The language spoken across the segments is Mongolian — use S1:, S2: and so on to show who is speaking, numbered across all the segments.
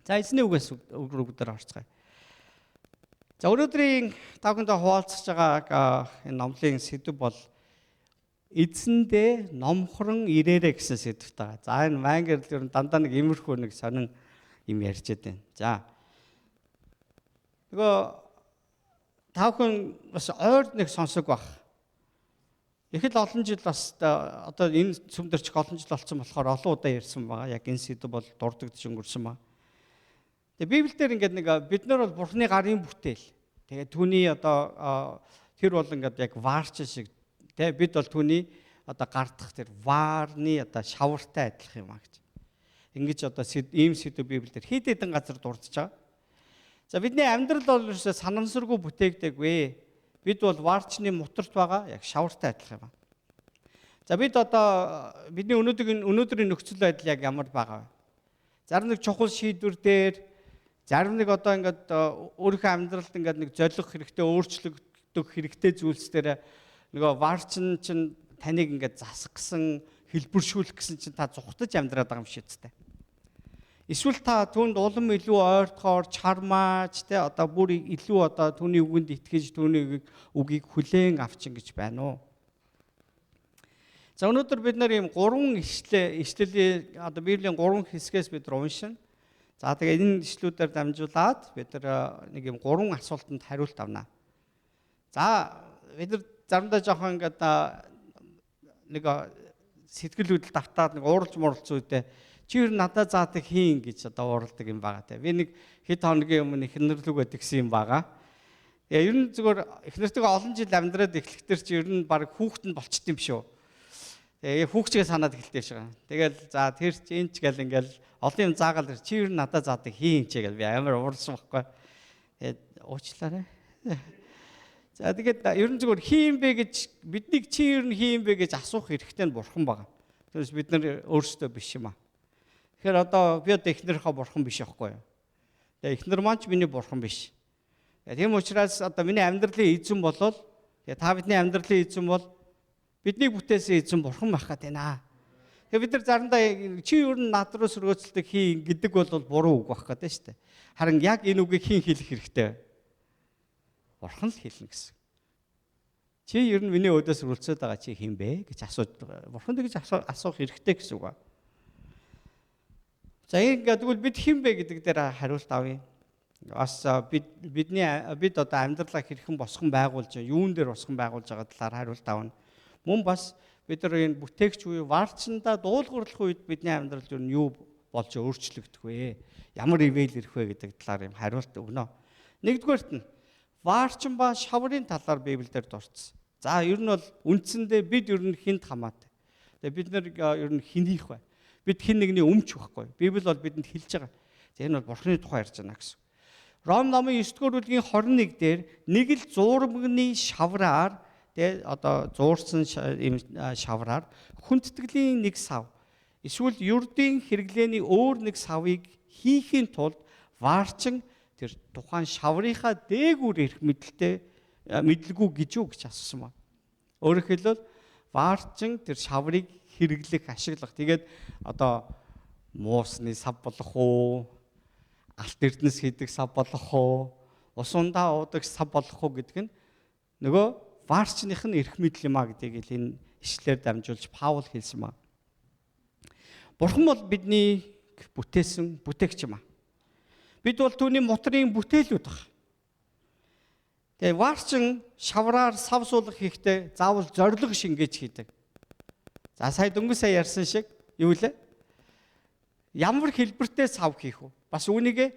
S1: За, эзний үгээс үг дээр орцгоё. За, өнөөдрийн та бүхэндээ хуваалцаж байгаа энэ номлын сэдэв бол эзэндээ номхорон ирээрэ гэсэн сэдвт байгаа. За, энэ майн гэрэл ер нь дандаа нэг иймэрхүү нэг сонин юм ярьж байдаг. За. Нөгөө та бүхэн бас ойр нэг сонсог баг. Их л олон жил бас одоо энэ сүм дээр ч олон жил болсон болохоор олон удаа ярьсан байгаа. Яг энэ сэдв бол дурддагч өнгөрсөн ба. Тэгээ Библиэлд ингээд нэг бид нар бол Бурхны гарын бүтээл. Тэгээ түүний одоо тэр бол ингээд яг ваарч шиг тэ бид бол түүний одоо гардах тэр ваарны одоо шавартай адилхан юм а гэж. Ингэж одоо ийм сэдв Библиэлд хэд хэдэн газар дурдж байгаа. За, бидний амьдрал бол ерөөсөө санамсаргүй бүтээгдэггүй. Бид бол ваарчны мутарт байгаа яг шавартай адилхан юм а. За, бид одоо бидний өнөөдрийн нөхцөл байдал яг ямар байгаа вэ? Зарим нэг чухал шийдвэр дээр, зарим нэг одоо ингээд өөрийнхөө амьдралд ингээд нэг зориг хэрэгтэй, өөрчлөгдөх хэрэгтэй зүйлс дээр нөгөө ваарчин чинь таныг ингээд засах гэсэн, хэлбэршүүлэх гэсэн чинь та зүхтаж амьдраад байгаа юм шиг үстэй. Эсвэл та түүнд улам илүү ойртохоор чармааж те одоо бүр илүү одоо түүний үгэнд итгэж, түүний үгийг хүлээн авчин гэж байна уу? За, өнөөдөр бид нар ийм гурван ишлэлийн одоо Библийн гурван хэсгээс бид нар уншина. За, тэгээ энэ ишлүүдээр дамжуулаад бид нар нэг ийм гурван асуултанд хариулт авна. За, бид нар заримдаа жоохон ингээд нэг сэтгэл хөдлөл давтаад нэг ууралж муурлцсан үедээ чи ер нь надад заадаг хийн гэж одоо ууралдаг юм байгаа те. Би нэг хэд хоногийн өмнө эхнэр лүгээ тэгсэн юм байгаа. Тэгээ ер нь зүгээр эхнэртэйгээ олон жил амьдраад эхлэхдээ чи ер нь баг хүүхэд нь болчт юм шүү. Тэгээ хүүхчгээ санаад эхэлдэг шиг. Тэгэл за тэр чи энэ ч гэл ингээл олон юм заагаал чи ер нь надад заадаг хийн чи гэл би амар ууралсан байхгүй. Тэгээд уучлаарай. За, тэгээд ер нь зүгээр хийн бэ гэж биднийг чи ер нь хийн бэ гэж асуух эрхтэй нь бурхан байгаа. Тэрс бид нар өөрсдөө биш юм аа. Тэгэхээр одоо би одоо эхнэрийнхээ бурхан биш байхгүй юу? Тэгээ эхнэр маань ч миний бурхан биш. Тийм учраас одоо миний амьдралын эзэн болол тэгээ та бидний амьдралын эзэн бол бидний бүтээсэн эзэн бурхан байх гэдэг байна. Тэгээ бид нар заримдаа чи ер нь над руу сөргөөцөлдөг хийн гэдэг бол буруу үг байх гэдэг шүү дээ. Харин яг энэ үгийг хэн хэлэх хэрэгтэй вэ? Бурхан л хэлнэ гэсэн. Чи ер нь миний өөдөөс өргөлцөөд байгаа чи хэн бэ гэж асууж бурхан тэгж асуух хэрэгтэй гэсэн үг ба. За, ингээд тэгвэл бид хэн бэ гэдэг дээр хариулт авъя. Бас бид одоо амьдралаа хэрхэн босгон байгуулж, юун дээр босгон байгуулж байгаа талаар хариулт авна. Мөн бас бид нар энэ бүтээгч үе варчандаа дуулгуурлах үед бидний амьдрал юу нь юу болж өөрчлөгдөх вэ? Ямар ивэл ирэх вэ гэдэг талаар юм хариулт өгнө. Нэгдүгээрт нь варчин ба шаврын талаар Библиэлд дурдсан. За, ер нь бол үндсэндээ бид ер нь хүнд хамаатай. Тэгээ бид нар ер нь хэнийх вэ? Бид хэн нэгний өмч байхгүй. Библи бол бидэнд хэлж байгаа. За, энэ бол Бурхны тухай ярьж байна гэсэн. Ром номын 9-р бүлгийн 21 дээр нэг л зуурмагны шавраар тэгээ одоо зуурсан ийм шавраар хүндэтгэлийн нэг сав эсвэл ердийн хэрэглээний өөр нэг савыг хийхийн тулд ваарчин тэр тухайн шаврынхаа дээгүүр ирэх мэдлэлтэй мэдлгүй гэж юу гэж асуусан ба. Өөрөөр хэлбэл ваарчин тэр шаврыг хэрэглэх, ашиглах. Тэгээд одоо муусны сав болох уу, алт эрдэнэс хийдэг сав болох уу, ус ундаа уудаг сав болох уу гэдэг нь нөгөө ваарчных нь эрх мэдэл юм а гэдгийг л энэ ишлэлээр дамжуулж Паул хэлсэн ба. Бурхан бол бидний бүтээсэн бүтээгч юм а. Бид бол түүний мутрын бүтээлүүд баг. Тэгээ ваарчин шавраар сав суулгах хийхдээ заавал зориг шингээж хийдэг. За, сая дөнгөж сая ярьсан шиг юу лээ? Ямар хэлбэртэй сав хийх вэ? Бас үүнийг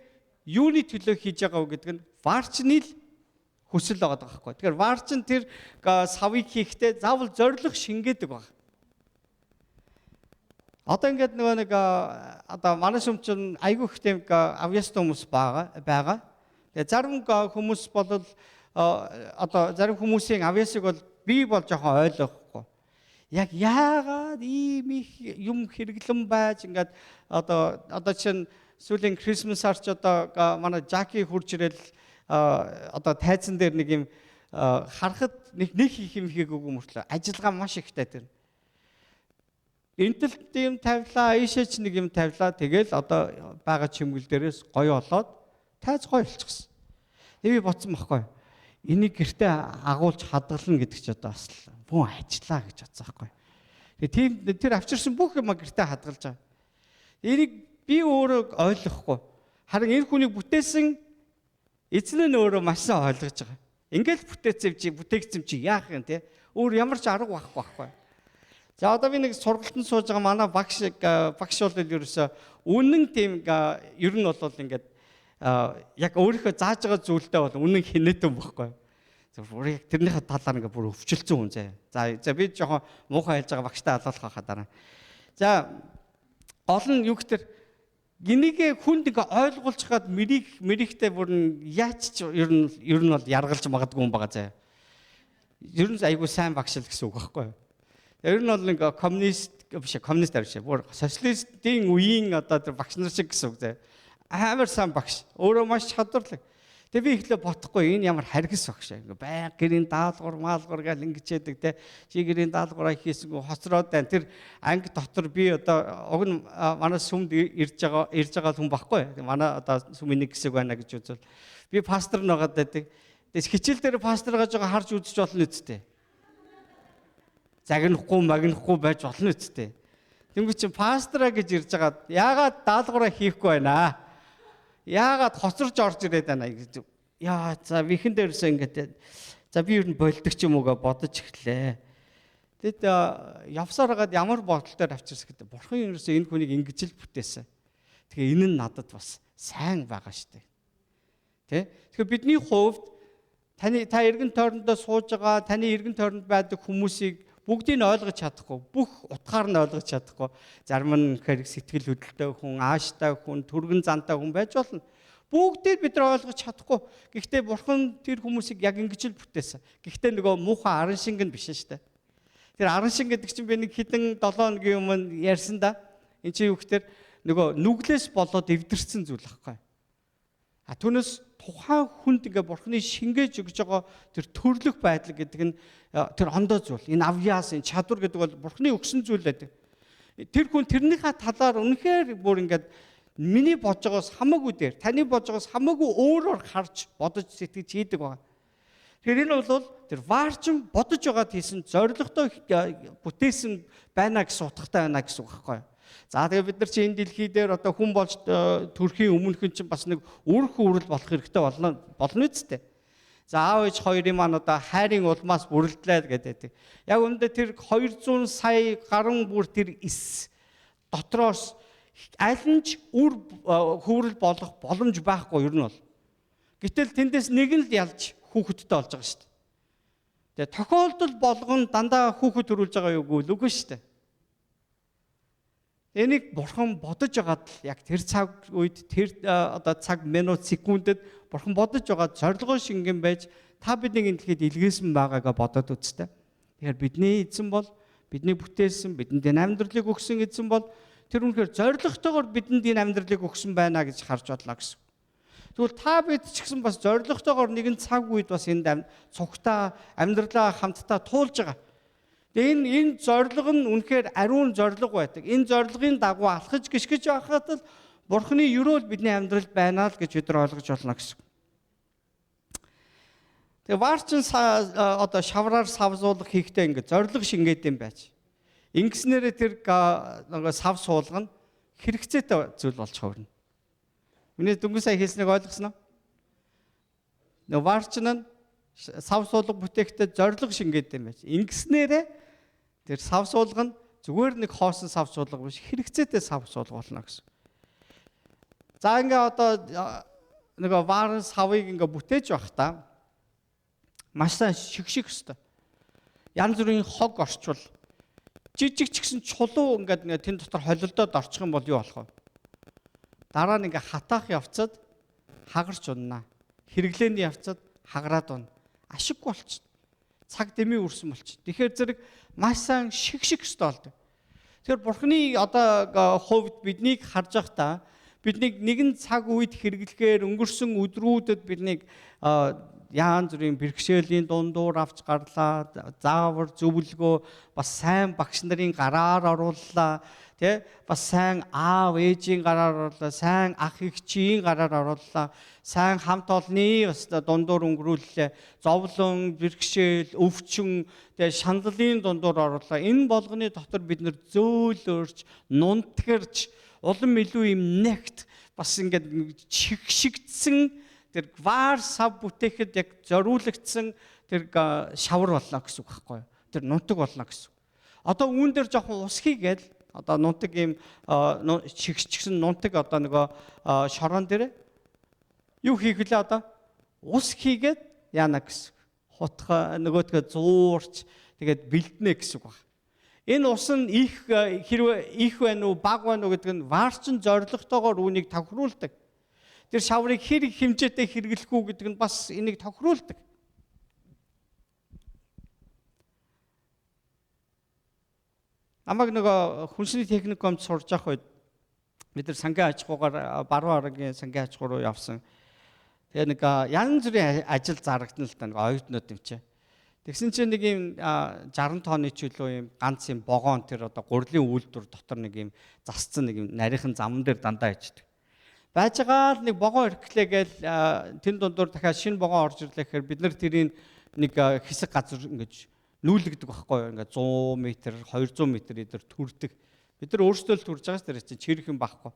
S1: юуны төлөө хийж байгаа вэ гэдэг нь ваарчны л хүсэл байгаа байхгүй. Тэгэхээр ваарчин тэр савыг хийхдээ заавал зориг шингээдэг баг. Одоо ингээд нөгөө нэг одоо манай сүм чинь айгүй их тийм авьяастай хүмүүс байгаа. Тэгээ зарим хүмүүс бол одоо зарим хүмүүсийн авьяасыг бол би бол жоохон ойлгохгүй. Яг яагаад ийм их юм хэрэглэн байж ингээд одоо чинь сүүлийн Christmas-аар ч одоо манай Жаки хурж ирэл одоо тайзан дээр нэг юм харахад нэг их юм хийгээгүй мөртлөө ажиллагаа маш ихтэй тэр. Энэ талд юм тавилаа, ийшээ ч нэг юм тавилаа. Тэгэл одоо байгаа чимгэл дээрээс гоё болоод тайз гоё болчихсон. Тэгээ би бодсон байхгүй. Энийг гэртээ агуулж хадгална гэдэг чи одоо бас бүүн ажиллаа гэж бодсон байхгүй. Тэгээ тийм тэр авчирсан бүх юм гэртээ хадгалж байгаа. Энийг би өөрөө ойлгохгүй. Харин энэ хүнийг бүтээсэн эзэн нь өөрөө маш сайн ойлгож байгаа. Ингээл бүтээцэв чи бүтээгцэн чи яах юм те? Өөр ямар ч арга байхгүй байхгүй. За одоо би нэг сургалтанд сууж байгаа манай багш багш бол ерөөсөө үнэн тийм ер нь бол ингээд яг өөрийнхөө зааж байгаа зүйлдээ бол үнэн хинэтэн байхгүй. Бүр яг тэрнийхээ талаар ингээд бүр өвчлөлцөн хүн заяа. За за би жоохон муухай хэлж байгаа багштай алуулах байхаа дараа. За гол нь юу гэхээр энийг хүнд ингээ ойлгуулж хаад мэрийг мэрийгтэй бүр яаж ч ер нь бол яргалж магадгүй юм байгаа заяа. Ер нь айгүй сайн багш л гэсэн үг байхгүй юу? Ер нь бол нэг коммунист биш коммунист биш бүр социалистын үеийн одоо тэр багш нар шиг гэсэн үг заяа. Амар сайн багш. Өөрөө маш чадварлаг. Тэгээ би эхлээ бодохгүй энэ ямар харгас багш ингээ байнга гэрийн даалгавар маалгавар гал ингэж яадаг те. Чи гэрийн даалгавраа хийсэнгүй хоцроод байна. Тэр анги дотор би одоо уг нь манай сүмд ирж байгаа хүн байхгүй. Манай одоо сүмийн нэг хэсэг байна гэж үзвэл би пастор нэгээд байдаг. Тэгээ хичээл дээр пасторгаа жоо харж үзэж болно үсттэй. Загнахгүй магнахгүй байж болно үсттэй. Тэнгүү чи пастораа гэж ирж байгаад яагаад даалгавраа хийхгүй байна? Яагаад хоцорж орж ирээд байна гэж. Яа за бихэн дээрсээ ингээд за би ер нь болдог ч юм уу гэж бодож эхлэв. Тэгэд явсаар хагаад ямар бодол дээр авчирсан гэдэг. Бурхан ерөөсөө энэ хүнийг ингэж л бүтээсэн. Тэгэхээр энэ нь надад бас сайн байгаа штэ. Тэ? Тэгэхээр бидний хувьд та эргэн тойрондоо сууж байгаа, таны эргэн тойронд байдаг хүмүүсийг бүгдийг нь ойлгож чадахгүй, бүх утгаар нь ойлгож чадахгүй. Зарим нь хэрэг сэтгэл хөдлөлтөй хүн, ааштай хүн, түргэн зантай хүн байж болно. Бүгдийг бид нар ойлгож чадахгүй. Гэхдээ Бурхан тэр хүмүүсийг яг ингэж л бүтээсэн. Гэхдээ нөгөө муухай аран шинг нь биш шүү дээ. Тэр аран шинг гэдэг чинь би нэг хэдэн 7 хоногийн өмнө ярьсан да. Энд чинь юу гэхээр нөгөө нүглээс болоод эвдэрсэн зүйл байхгүй. А түүнээс тухайн хүнд ингээ Бурханы шингээж өгж байгаа тэр төрлөх байдал гэдэг нь тэр ондоо зүйл. Энэ авьяас, энэ чадвар гэдэг бол Бурханы өгсөн зүйл байдаг. Тэр хүн тэрнийхээ талаар үнэхээр бүр ингээд миний бодож байгаас хамаагүй дээр, таны бодож байгаас хамаагүй өөрөөр харж бодож сэтгэж хийдэг байгаа. Тэгэхээр энэ бол тэр ваарчин бодож байгаад хийсэн зорилготой бүтээсэн байна гэсэн утгатай байна гэсэн үг байхгүй юу? За тэгээ бид нар чи энэ дэлхий дээр одоо хүн болж төрхийн өмнөхөн чинь бас нэг үр хөврөл болох хэрэгтэй болно үсттэй. За аав ээж хоёрын маань одоо хайрын улмаас бүрэлдлээ гэдэг. Яг үүндээ тэр 200 сая гаруй бүр тэр эс дотроос аль нь ч үр хөврөл болох боломж байхгүй ер нь бол. Гэтэл тэндээс нэг нь л ялж хүүхэдтэй болж байгаа шүү дээ. Тэгээ тохиолдол болгон дандаа хүүхэд төрүүлж байгаа юу гэвэл үгүй шүү дээ. Энийг Бурхан бодож байгаад л яг тэр цаг үед тэр одоо цаг минут секундэд Бурхан бодож байгаа зорилгоо шингэн байж та биднийг энэ дэлхийд илгээсэн байгаагаа бодоод үзтээ. Тэгэхээр бидний эзэн бол бидний бүтээсэн, бидэнд энэ амьдралыг өгсөн эзэн бол тэр үнэхээр зорилготойгоор бидэнд энэ амьдралыг өгсөн байна гэж харж бодлоо гэсэн. Тэгвэл та бид ч гэсэн бас зорилготойгоор нэгэн цаг үед бас энд цугтаа амьдралаа хамтдаа туулж байгаа. Тэгээ энэ зорилго нь үнэхээр ариун зорилго байдаг. Энэ зорилгын дагуу алхаж гიშгэж байхад л Бурхны ерөөл бидний амьдралд байна л гэж бид нар ойлгож болно гэсэн. Тэгээ ваарчин одоо шавраар сав суулгах хийхдээ ингээд зорилго шингээд юм байж. Ингэснээрээ тэр нөгөө сав суулгана хэрэгцээтэй зүйл болж хувирна. Миний дөнгөж сая хэлснийг ойлгосноо? Нөгөө ваарчин нь сав суулга бүтээхдээ зорилго шингээд юм байж. Ингэснээрээ тэр сав суулга нь зүгээр нэг хоосон сав суулга биш, хэрэгцээтэй сав суулга болно гэсэн. За ингээ одоо нөгөө ваарн савыг ингээ бүтээж байхдаа маш сайн шигших ёстой. Янз бүрийн хог орчвол жижиг ч гэсэн чулуу ингээд тэн дотор холилдоод орчих юм бол юу болох вэ? Дараа нь ингээ хатаах явцад хагарч унна. Хэрэглээний явцад хагараад унна. Ашиггүй болчихно. Цаг дэмий үрсэн болчихно. Тэгэхээр зэрэг маш сайн шигших ёстой болдог. Тэгэхээр Бурхны одоо хувьд биднийг харж байхдаа биднийг нэгэн цаг үед хэрэглэхээр өнгөрсөн өдрүүдэд биднийг янз бүрийн бэрхшээлийн дундуур авч гарлаа, заавар зөвлөгөө, бас сайн багш нарын гараар орууллаа, тэ, бас сайн аав ээжийн гараар орууллаа, сайн ах эгчийн гараар орууллаа, сайн хамт олонны бас дундуур өнгөрүүллээ, зовлон, бэрхшээл, өвчин, тэ, шаналлын дундуур орууллаа. Энэ болгоны дотор бид нэр зөөлөрч, нунтгэрч, улам илүү юм нэгт бас ингээд чигшигдсэн тэр гвар сав бүтээхэд яг зориулагдсан тэр шавар болно гэсэн үг байхгүй юу? Тэр нунтаг болно гэсэн үг. Одоо үүн дээр жоохон ус хийгээл одоо нунтаг ийм чигшчихсэн нунтаг одоо нөгөө шорон дээр юу хийх вүлээ, одоо ус хийгээд яана гэсэн үг. Хутга нөгөөдгөө зуурч тэгээд бэлднэ гэсэн үг байна. Энэ ус нь их хэрвээ их байна уу, бага байна уу гэдэг нь варчин зорилготойгоор үүнийг тохируулдаг. Тэр шаврыг хэр хэмжээтэй хэрэглэх үү гэдэг нь бас энийг тохируулдаг. Намайг нөгөө хүнсний техникумд сурж явах үед бид нар сангийн аж ахуйгаар баруун арангийн сангийн аж ахуй руу явсан. Тэгээ нэг янз бүрийн ажил зарагдана л да, нэг оюутнууд юм чи. Тэгсэн чинь нэг юм 60 тонны ч үлээ юм ганц юм вогон тэр одоо гурилын үйлдвэр дотор нэг юм засцсан нэг юм нарийнхан заман дээр дандаа иждэг. Байж байгаа л нэг вогон эрхлээ гээл тэн дундуур дахиад шинэ вогон орж ирлээ гэхээр бид нар тэрийн нэг хэсэг газар ингэж нүүлэгдэг байхгүй юу? Ингээд 100 м, 200 м эдэр төрдөг. Бид нар өөрсдөө л төрж байгаа ш тэр чинь чирэх юм байхгүй.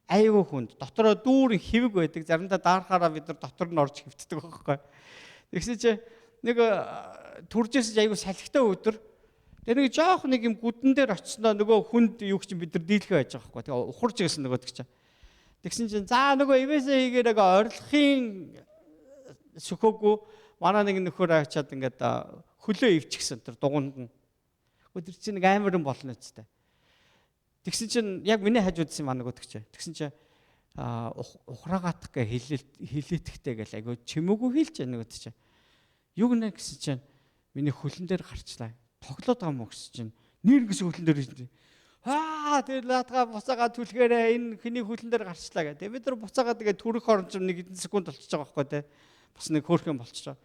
S1: Айгүй хүнд дотороо дүүрэн хэвэг байдаг. Заримдаа даарахаараа бид нар дотор нь орж хэвтдэг байхгүй. Тэгсэн чинь нэг төржээс айгүй салхитай өдөр. Тэгээ нэг жоох нэг юм гүдэн дээр очсноо нөгөө хүнд юу чинь бид нар дийлхэ байж байгаа байхгүй. Тэгээ ухарч гэсэн нөгөөдөг чинь. Тэгсэн чинь за нөгөө ивэсээ хийгээр нэг орилохын сөхөөгүй манай нэг нөхөр авчиад ингээд хөлөө ивчихсэн тэр дугуйнд нь. Тэр чинь нэг амар юм болно үстэй. Тэгсэн чинь яг миний хажуудсан юм аа нөгөөдөг чинь. Тэгсэн чинь ухраагаатах гэ хилээтгэхтэй гэл айгүй чимээгүй хэлж байна нөгөөдөг чинь. Юу гэнэ гэсэн чинь миний хөлн дээр гарчлаа. Тоглоод байгаа юм уу гэсэн чинь нэр гэсэн хөлн дээр ирсэн. Аа тэр наадгаа буцаагаа түлхээрээ энэ хэний хөлн дээр гарчлаа гэх. Тэгээ бид нар буцаагаа тэгээ төрөх орон чинь нэг хэдэн секунд болчихж байгаа байхгүй те. Бас нэг хөөрхөн болчихж байгаа.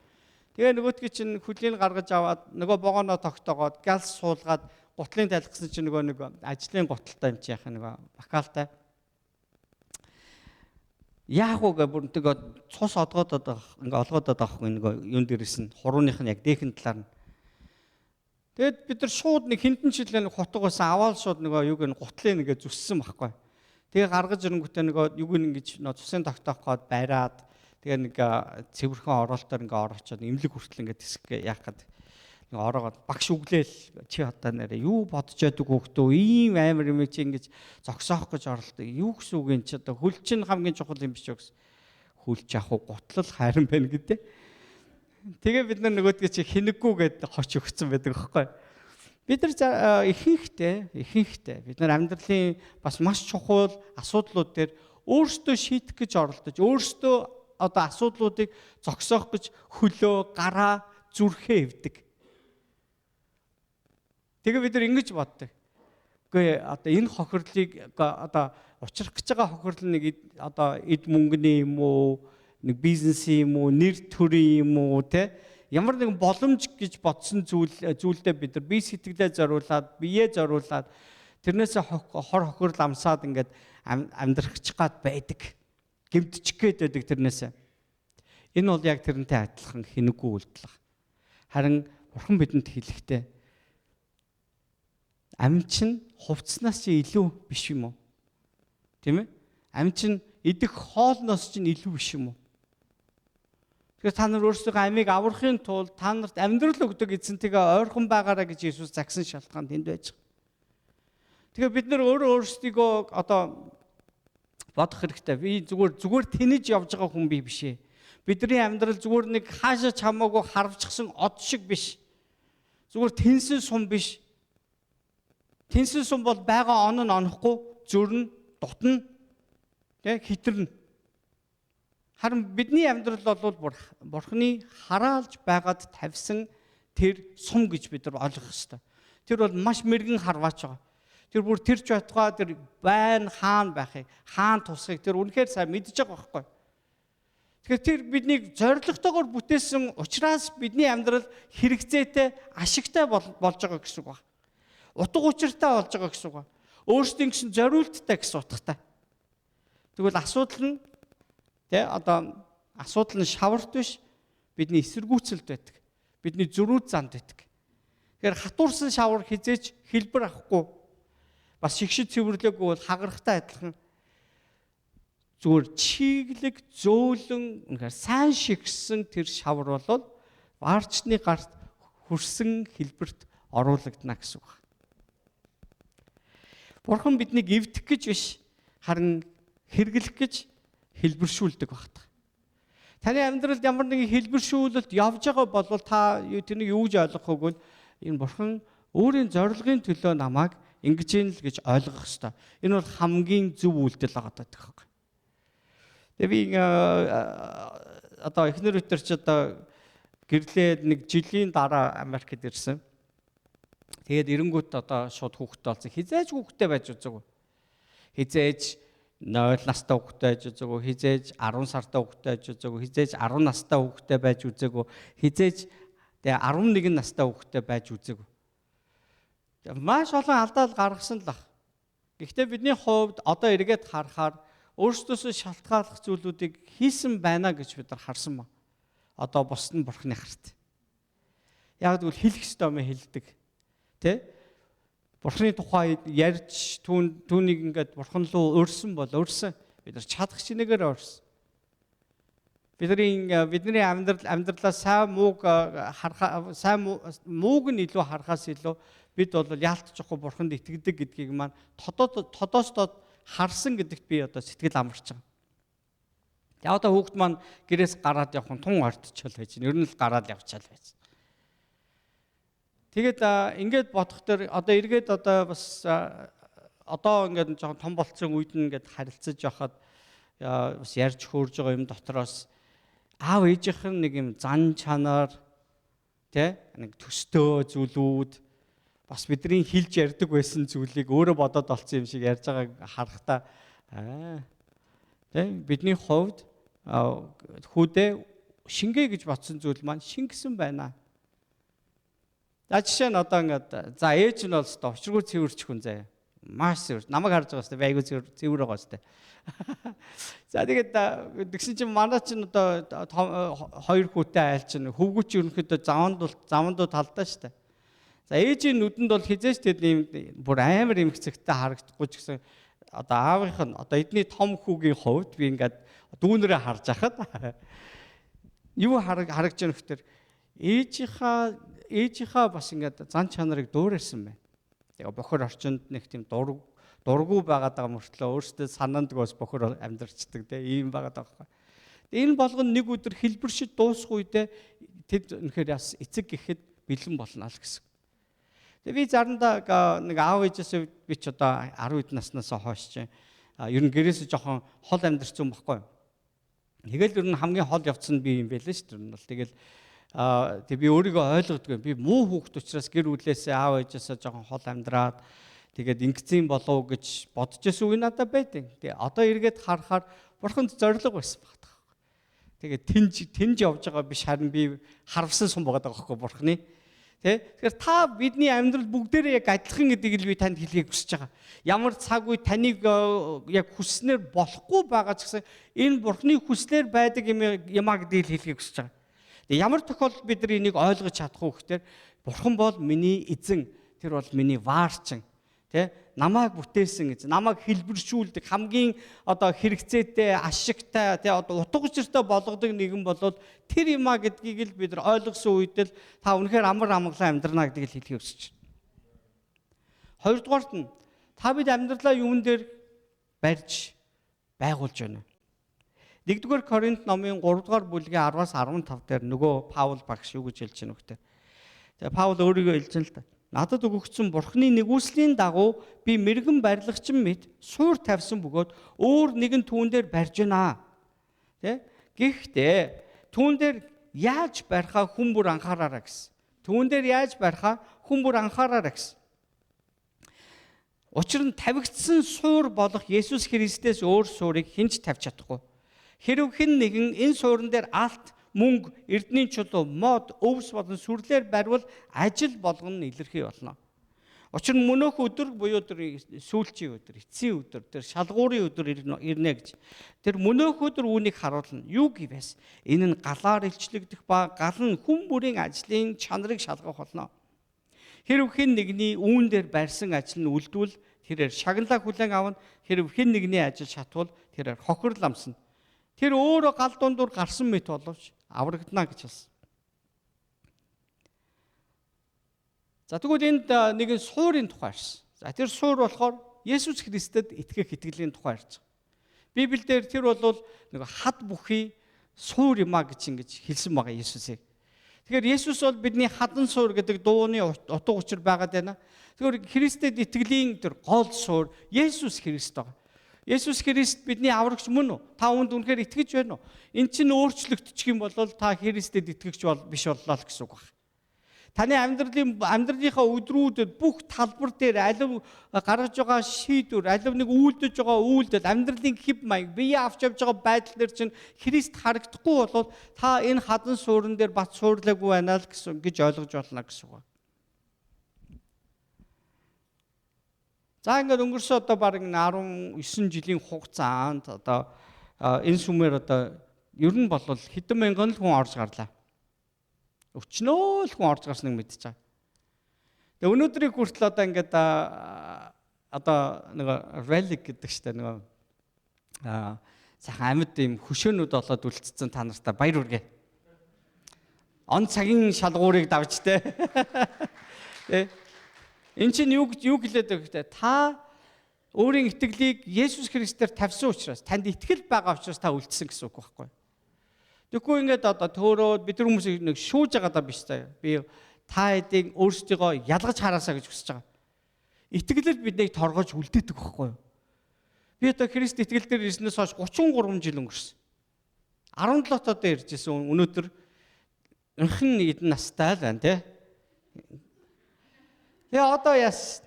S1: Тэгээ нөгөөдгий чинь хөлийг гаргаж аваад нөгөө вогоноо тогтоогоод галс суулгаад гутлын тайлгсан чинь нөгөө нэг ажлын гуталтай юм чи яах нөгөө бакалтай. Яах вэ гэ бүр нөгөө цус одгоод ингээ олгоод байгаа байхгүй нөгөө юун дээрээс нь хурууных нь яг дээхэн талаар нь. Тэгэд бид нар шууд нэг хинтэн жилээ нэг хутга байсан аваад шууд нөгөө юуг нь гутлын ингээ зүссэн байхгүй. Тэгээ гаргаж ирэнгүүтээ нөгөө юуг нь ингэж нөгөө цусын тогтоох гээд бариад тэгээ нэг цэвэрхэн оролтоор ингээ орочоод имлэг хүртэл ингээ тэсэх яах гээд нэг ороогоод багш өглөөл чи одоо нэрээ юу бодож яадаг хөөхтөө ийм амар юм чи ингэж зогсоох гэж оролдог. Юу гэсэн үг юм чи одоо хөл чинь хамгийн чухал юм биш үү гэсэн. Хөл ч яг гутлал хайран байна гэдэг. Тэгээ бид нар нөгөөдгөө чи хинэггүй гэд хоч өгцөн байдаг аахгүй. Бид нар ихэнхдээ бид нар амьдралын бас маш чухал асуудлууд дээр өөрсдөө шийдэх гэж оролдож, өөрсдөө одоо асуудлуудыг зогсоох гэж хөлөө, гараа, зүрхээ эвдэг. Тэгээ бид нар ингэж боддог. Үгүй одоо энэ хохирлыг одоо учрах гэж байгаа хохирол нэг одоо эд мөнгөний юм уу, нэг бизнесийн юм уу, нэр төрийн юм уу те ямар нэгэн боломж гэж бодсон зүйлдээ бид нар бие сэтгэлээ зориулаад, биеэ зориулаад тэрнээсээ хор хохирол амсаад ингээд амьдрахч гад байдаг. Гэмтчих гээд байдаг тэрнээсээ. Энэ бол яг тэрнтэй адилхан хинэггүй үйлдэл. Харин Бурхан бидэнд хэлэхдээ амь чинь хувцснаас чи илүү биш юм уу? Тийм ээ? Амь чинь идэх хоолноос чинь илүү биш юм уу? Тэгэхээр та нар өөрсдийнхөө амийг аврахын тулд та нарт амьдрал өгдөг эзэнтэйгээ ойрхон байгаарай гэж Иесус загсан шалтгаан тэнд байж байгаа. Тэгэхээр бид нар өөрөө өөрсдийгөө одоо бодох хэрэгтэй. Би зүгээр тэнэж явж байгаа хүн би биш ээ. Бидний амьдрал зүгээр нэг хаашаа ч хамаагүй харвчихсан од шиг биш. Зүгээр тэнсэн сум биш. Тэнсэн сум бол байгаа он нь онохгүй, зөрнө, дутна, тэ хитэрнэ. Харин бидний амьдрал бол Бурхны хараалж байгаад тавьсан тэр сум гэж бид нар ойлгох ёстой. Тэр бол маш мэрэгэн харваач байгаа. Тэр бүр тэр ч байтугай тэр байна хаана байхыг, хаана тусахыг тэр үнэхээр сайн мэдж байгаа байхгүй. Тэгэхээр тэр биднийг зоригтойгоор бүтээсэн учраас бидний амьдрал хэрэгцээтэй, ашигтай болж байгаа гэсэн үг байна. Утга учиртай болж байгаа гэсэн үг байна. Өөрсдийн гэсэн зориулттай гэсэн утгатай. Тэгвэл асуудал нь тэ одоо асуудал нь шаварт биш, бидний эсэргүүцэлд байдаг. Бидний зөрүүд занд байдаг. Тэгэхээр хатуурсан шавар хизээч хэлбэр авахгүй. Бас шигшид цэвэрлээгүй бол хагарахтай адилхан. Зүгээр чиглэг, зөөлөн, үнэхээр сайн шигшсэн тэр шавар бол ваарчны гарт хүрсэн хэлбэрт оруулагдана гэсэн үг. Бурхан биднийг эвдэх гэж биш, харин хэрэглэх гэж хэлбэршүүлдэг багтаа. Таны амьдралд ямар нэгэн хэлбэршүүлэлт явж байгаа бол та тэрнийг юу гэж ойлгох вэ гэвэл энэ Бурхан өөрийн зорилгын төлөө намайг ингэж ийн л гэж ойлгох ёстой. Энэ бол хамгийн зөв үйлдэл байгаа даа гэх. Тэгээ би одоо эхнэр өтөр чи одоо гэрлээ нэг жилийн дараа Америкт ирсэн. Тэгээд эренгүүт одоо шууд хүүхэдтэй болсон. Хизээж хүүхэдтэй байж үзээгүй. Хизээж 0 настай хүүхэдтэй байж үзээгүй. Хизээж 10 сартай хүүхэдтэй байж үзээгүй. Хизээж 10 настай хүүхэдтэй байж үзээгүй. Хизээж тэгээ 11 настай хүүхэдтэй байж үзээгүй. Маш олон алдаал гаргасан л ах. Гэхдээ бидний хувьд одоо эргээд харахаар өөрсдөөсөө шалтгааллах зүйлүүдийг хийсэн байна гэж бид нар харсан ба. Одоо бус нь Бурхны харт. Яг гэвэл хэлэх ёстой юм хэлдэг. Тэ? Бурхны тухай ярьж түүнийг ингээд Бурхан руу өрсөн бол өрсөн. Бид нар чадах чинээгээр өрсөн. Бидний амьдралаа сайн мууг харахаа, сайн мууг нь илүү харахаас илүү бид бол яалтчихгүй Бурханд итгэдэг гэдгийг маань тодоос тод харсан гэдэгт би одоо сэтгэл амарч байгаа. Яг одоо хүүхд маань гэрээс гараад явах нь тун ортчол байж. Ер нь л гараад явчаал байж. Тэгээд ингээд бодох дээр одоо эргээд одоо бас одоо ингээд жоохон том болцсон үед нь ингээд харилцаж явахад бас ярьж хөөрж байгаа юм дотроос аав ээжийнх нь нэг юм зан чанар тэ нэг төстөө зүйлүүд бас бидний хэлж ярьдаг байсан зүйлийг өөрөө бодоод олцсон юм шиг ярьж байгааг харахтаа тэ бидний хувьд хүүдээ шингээ гэж бодсон зүйл маань шингэсэн байна. За жишээ нь одоо ингээд за ээж нь бол өстой учиргүй цэвэрч хүн заяа. Маш цэвэр. Намайг харж байгаа өстой айгүй цэвэр байгаа өстой. За тэгээд тэгсэн чинь манай чинь одоо хоёр хүүтэй айл чинь хөвгүүч ерөнхийдөө завандуу талдаа штэ. За ээжийн нүдэнд бол хизээч тэд ийм бүр амар эмгцэгтэй харагдахгүй ч гэсэн одоо аавынх нь одоо эдний том хүүгийн хувьд би ингээд дүүнэрээ харж хахад юу харагдж байгаа нөхдөр ээжийнхаа бас ингээд зан чанарыг дуурайсан байна. Тэгээ бохор орчинд нэг тийм дургу байгаад байгаа мөртлөө өөрсдөө санаанд бас бохор амьдарчдаг те ийм байгаад байгаа байхгүй. Тэгээ энэ болгоно нэг өдөр хэлбэршид дуусах үедээ тэд үнэхээр бас эцэг гэхэд бэлэн болно л гэсэн. Тэгээ би заримдаа нэг аав ээжээс би ч одоо 10 наснаас хойш чинь ер нь гэрээс жоохон хол амьдарсан байхгүй. Тэгэл ер нь хамгийн хол явцсан би юм байлээ шүү дээ. Бол тэгэл тэг би өөрийгөө ойлгодгүй. Би муу хүүхэд учраас гэр бүлээсээ аав ээжээсээ жоохон хол амьдраад тэгээд ингэсэн болов гэж бодож байсан үе надад байдаг. Тэгээ одоо эргээд харахаар Бурханд зориг байсан баг. Тэгээд тэнж явж байгаа биш харин би харавсан сум байгаа байхгүй Бурханы. Тэ? Тэгэхээр та бидний амьдрал бүгдээрээ яг адилхан гэдгийг л би танд хэлхийг хүсэж байгаа. Ямар цаг үе таныг яг хүснээр болохгүй байгаа ч гэсэн энэ Бурхны хүслээр байдаг юм а гэдгийг л хэлхийг хүсэж байгаа. Тэгээ ямар тохиолдолд бид нар энийг ойлгож чадах вэ гэхээр Бурхан бол миний эзэн, тэр бол миний ваарчин. Тэ? Намайг бүтээсэн эзэн, намайг хэлбэршүүлдэг, хамгийн одоо хэрэгцээтэй, ашигтай, тэ одоо утга учиртай болгодог нэгэн бол тэр юм а гэдгийг л бид нар ойлгосон үед л та үнэхээр амар амгалан амьдрна гэдгийг л хэлхийг хүсэж байна. Хоёрдугаарт нь та бид амьдралаа юун дээр барьж байгуулж байна. 1-р Коринт номын 3-р бүлгийн 10-аас 15 дээр нөгөө Паул багш юу гэж хэлж байна вэ гэхээр тэгээ Паул өөрийгөө хэлж байна л да. Надад өгөгдсөн Бурхны нэгүслийн дагуу би мэрэгэн барилгачин мэт суур тавьсан бөгөөд өөр нэгэн түүн дээр барьж байна. Тэ? Гэхдээ түүн дээр яаж барихаа хүн бүр анхаараарай гэсэн. Түүн дээр яаж барихаа хүн бүр анхаараарай гэсэн. Учир нь тавигдсан суур болох Есүс Христээс өөр суурийг хэн ч тавьж чадахгүй. Хэрв хэн нэгэн энэ суурин дээр алт, мөнгө, эрдний чулуу, мод, өвс болон сүрлээр барьвал ажил болгоно нь илэрхий болно. Учир нь мөнөөх өдөр буюу тэр сүүлчийн өдөр, эцсийн өдөр, тэр шалгуурын өдөр ирнэ гэж. Тэр мөнөөх өдөр үүнийг харуулна. Юу гэвээс энэ нь галаар илчлэгдэх ба гал нь хүн бүрийн ажлын чанарыг шалгах болно. Хэрв хэн нэгний үүн дээр барьсан ажил нь үлдвэл тэрээр шагналаа хүлээн авна. Хэрв хэн нэгний ажил шатвал тэрээр хохирол амсна. Тэр өөрөө гал дундуур гарсан мэт боловч аврагдана гэж хэлсэн. За тэгвэл энд нэгэн суурийн тухай ярьсан. За тэр суур болохоор Есүс Христэд итгэх итгэлийн тухай ярьж байгаа. Библиэлд тэр бол нэг хад бүхий суур юм а гэж ингэж хэлсэн байгаа Есүсийг. Тэгэхээр Есүс бол бидний хадан суур гэдэг дууны утга учир байгаад байна. Тэгэхээр Христэд итгэлийн тэр гол суур Есүс Христ байгаа. Есүс Христ бидний аврагч мөн үү? Та үүнд үнэхээр итгэж байна уу? Эн чинь өөрчлөгдчих юм бол та Христэд итгэгч бол биш боллоо л гэсэн үг байна. Таны амьдралынхаа өдрүүдэд бүх талбар дээр алив гаргаж байгаа шийдвэр, алив нэг үйлдэж байгаа үйлдэл, амьдралын хэв маяг, бие авч явж байгаа байдал дээр чинь Христ харагдахгүй болвол та энэ хадан суурин дээр бат суурлаагүй байна л гэсэн гэж ойлгож болно гэсэн үг. За ингээд өнгөрсөн одоо бараг 19 жилийн хугацаанд одоо энэ сүмээр одоо ер нь бол хэдэн мянган л хүн орж гарлаа. Өчнөө л хүн орж гарсныг мэдчихэж байгаа. Тэгээ өнөөдрийг хүртэл одоо ингээд одоо нэг relic гэдэг штэ нэг сайхан амьд юм хөшөөнүүд болоод үлдсэн та нартай баяр хүргэе. Он цагийн шалгуурыг давж тэ. Тэ. Эн чинь юу хэлээд байгаа гэхтээ та өөрийн итгэлийг Есүс Христээр тавьсан учраас танд итгэл байгаа учраас та үлдсэн гэсэн үг байхгүй. Тэгэхгүй ингээд одоо төөрөөд бид нар хүмүүсийг нэг шүүж байгаа даа биш заяа. Би та хэдийн өөрсдийгөө ялгаж хараасаа гэж хүсэж байгаа. Итгэлэл биднийг торгож үлдээдэг байхгүй юу? Би одоо Христ итгэл дээр ирснээс хойш 33 жил өнгөрсөн. 17 тоо ирж исэн өнөөдөр энхэн эдэн настай л байна тий. Тэгээ одоо яас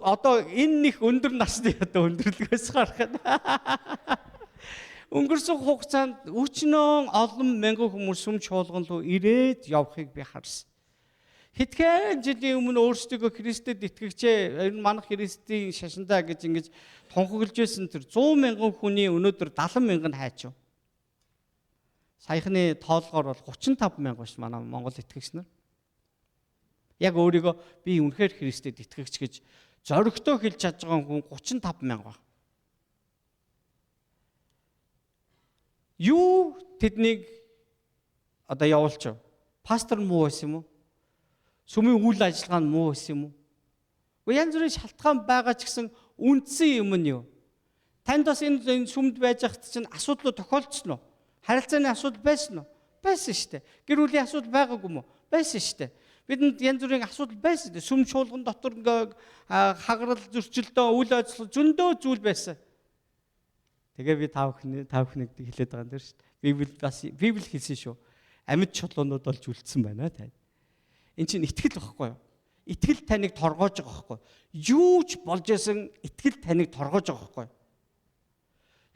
S1: одоо энэ их өндөр насны одоо өндөрлөгөөс гарах юм. Өнгөрсөн хугацаанд өчнөө олон мянган хүмүүс сүм чуулган руу ирээд явахыг би харсан. Хэдхэн жилийн өмнө өөрсдийгөө Христэд итгэгчээ, энэ манах Христийн шашиндаа гэж ингэж тунхаглаж байсан тэр 100 мянган хүний өнөөдөр 70 мянган хайчив. Саяхны тоолгоор бол 35 мянга биш манай Монгол итгэгч нар. Яг өөрийгөө би үнэхээр Христэд итгэгч гэж зоригтой хэлж чадж байгаа хүн 35 мянга байна. Юу тэднийг одоо явуулчих? Пастор муу байсан юм уу? Сүмийн үйл ажиллагаа нь муу байсан юм уу? Гэхдээ янз бүрийн шалтгаан байгаа ч гэсэн үндсэн юм нь юу? Танд бас энэ сүмд байж байхад чинь асуудлууд тохиолдсон уу? Харилцааны асуудал байсан уу? Байсан шүү дээ. Гэр бүлийн асуудал байгаагүй юм уу? Байсан шүү дээ. Бидэнд янз бүрийн асуудал байсан. Сүм чуулган дотор ингээ хагарал зөрчилдөө үйл ажиллагаа зөндөө зүйл байсан. Тэгээ би та бүхнийг хэлээд байгаа юм дээр шүү дээ. Библи бас Библи хэлсэн шүү. Амьд чулуунууд болж үлдсэн байна та. Энд чинь итгэл байхгүй юу? Итгэл таныг торгоож байгаа байхгүй юу? Юу ч болж исэн итгэл таныг торгоож байгаа байхгүй юу?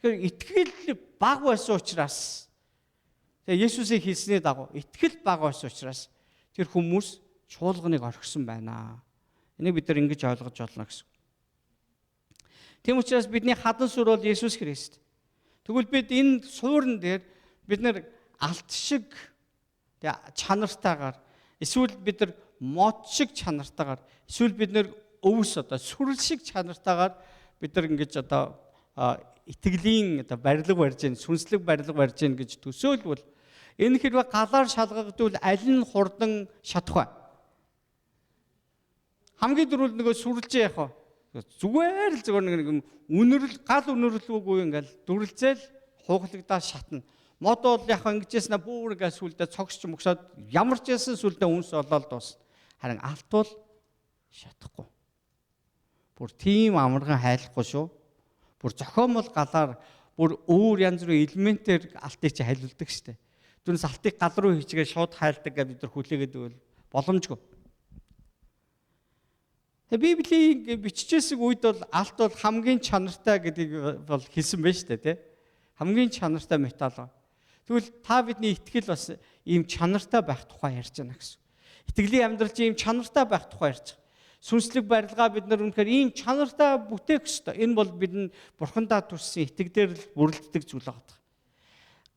S1: Тэгэхээр итгэл бага байсан учраас тэгээ Есүсийн хэлсний дагуу итгэл бага байсан учраас тэр хүмүүс чуулганыг орхисон байна. Энийг бид нар ингэж ойлгож болно гэсэн. Тийм учраас бидний хадан суурь бол Есүс Христ. Тэгвэл бид энэ суурин дээр бид нар алт шиг чанартайгаар эсвэл бид нар мод шиг чанартайгаар эсвэл бид нар өвс одоо сүрэл шиг чанартайгаар бид нар ингэж одоо итгэлийн одоо барилга барьж гин сүнслэг барилга барьж гин гэж төсөөлвөл энэ хэрвээ галаар шалгагдвал аль нь хурдан шатах вэ? Хамгийн дөрөв нөгөө сүрлжээ яах вэ? Зүгээр л зүгээр нэг үнэрл гал үнэрлүүгүй ингээл дүрлзээл хуглагдаа шатна. Мод бол яг ингэжсэн бүр ингээл сүлдээ цогсч мөксөд ямар ч байсан сүлдээ үнс олоод дуусна. Харин алт бол шатахгүй. Бүр тийм амархан хайлахгүй шүү. Бүр зохиомол галаар бүр өөр янз бүрийн элементээр алтыг чи хайлуулдаг штэ. Түүнээс алтыг гал руу хийчгээ шууд хайлдаг гэж бид нар хүлээгээд байвал боломжгүй. Тэгээ Библийн биччихсэн үед бол алт бол хамгийн чанартай гэдгийг бол хэлсэн байж тээ тий. Хамгийн чанартай металл. Тэгвэл та бидний итгэл бас ийм чанартай байх тухай ярьж байна гэсэн. Итгэлийн амьдрал чинь ийм чанартай байх тухай ярьж байгаа. Сүнслэг барилгаа бид нар үнэхээр ийм чанартай бүтээх ёстой. Энэ бол бидний бурхандаа төрсэн итгэлээр л бүрлддэг зүйл байна.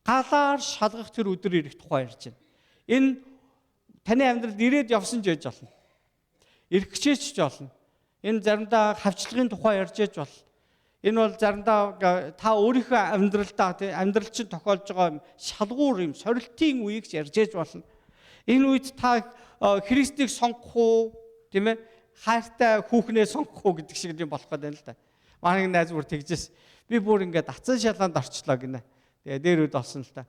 S1: Галаар шалгах тэр өдөр ирэх тухай ярьж байна. Энэ таны амьдралд ирээд явсан ч байж болно. Ирэх гэжээч ч болно. Энэ заримдаа хавчлагын тухай ярьж байж болно. Энэ бол заримдаа та өөрийнхөө амьдралдаа амьдрал чинь тохиолж байгаа шалгуур юм сорилтын үеийг ч ярьж байж болно. Энэ үед та Христийг сонгох уу, тийм ээ? Хайртай хүүхнээ сонгох уу гэдэг шиг юм болох гэдэг юм л да. Манай найз бүр тэгжээс би бүр ингээд ацсан шалаанд орчлоо гинэ. Тэгээ дээр үед олсон л да.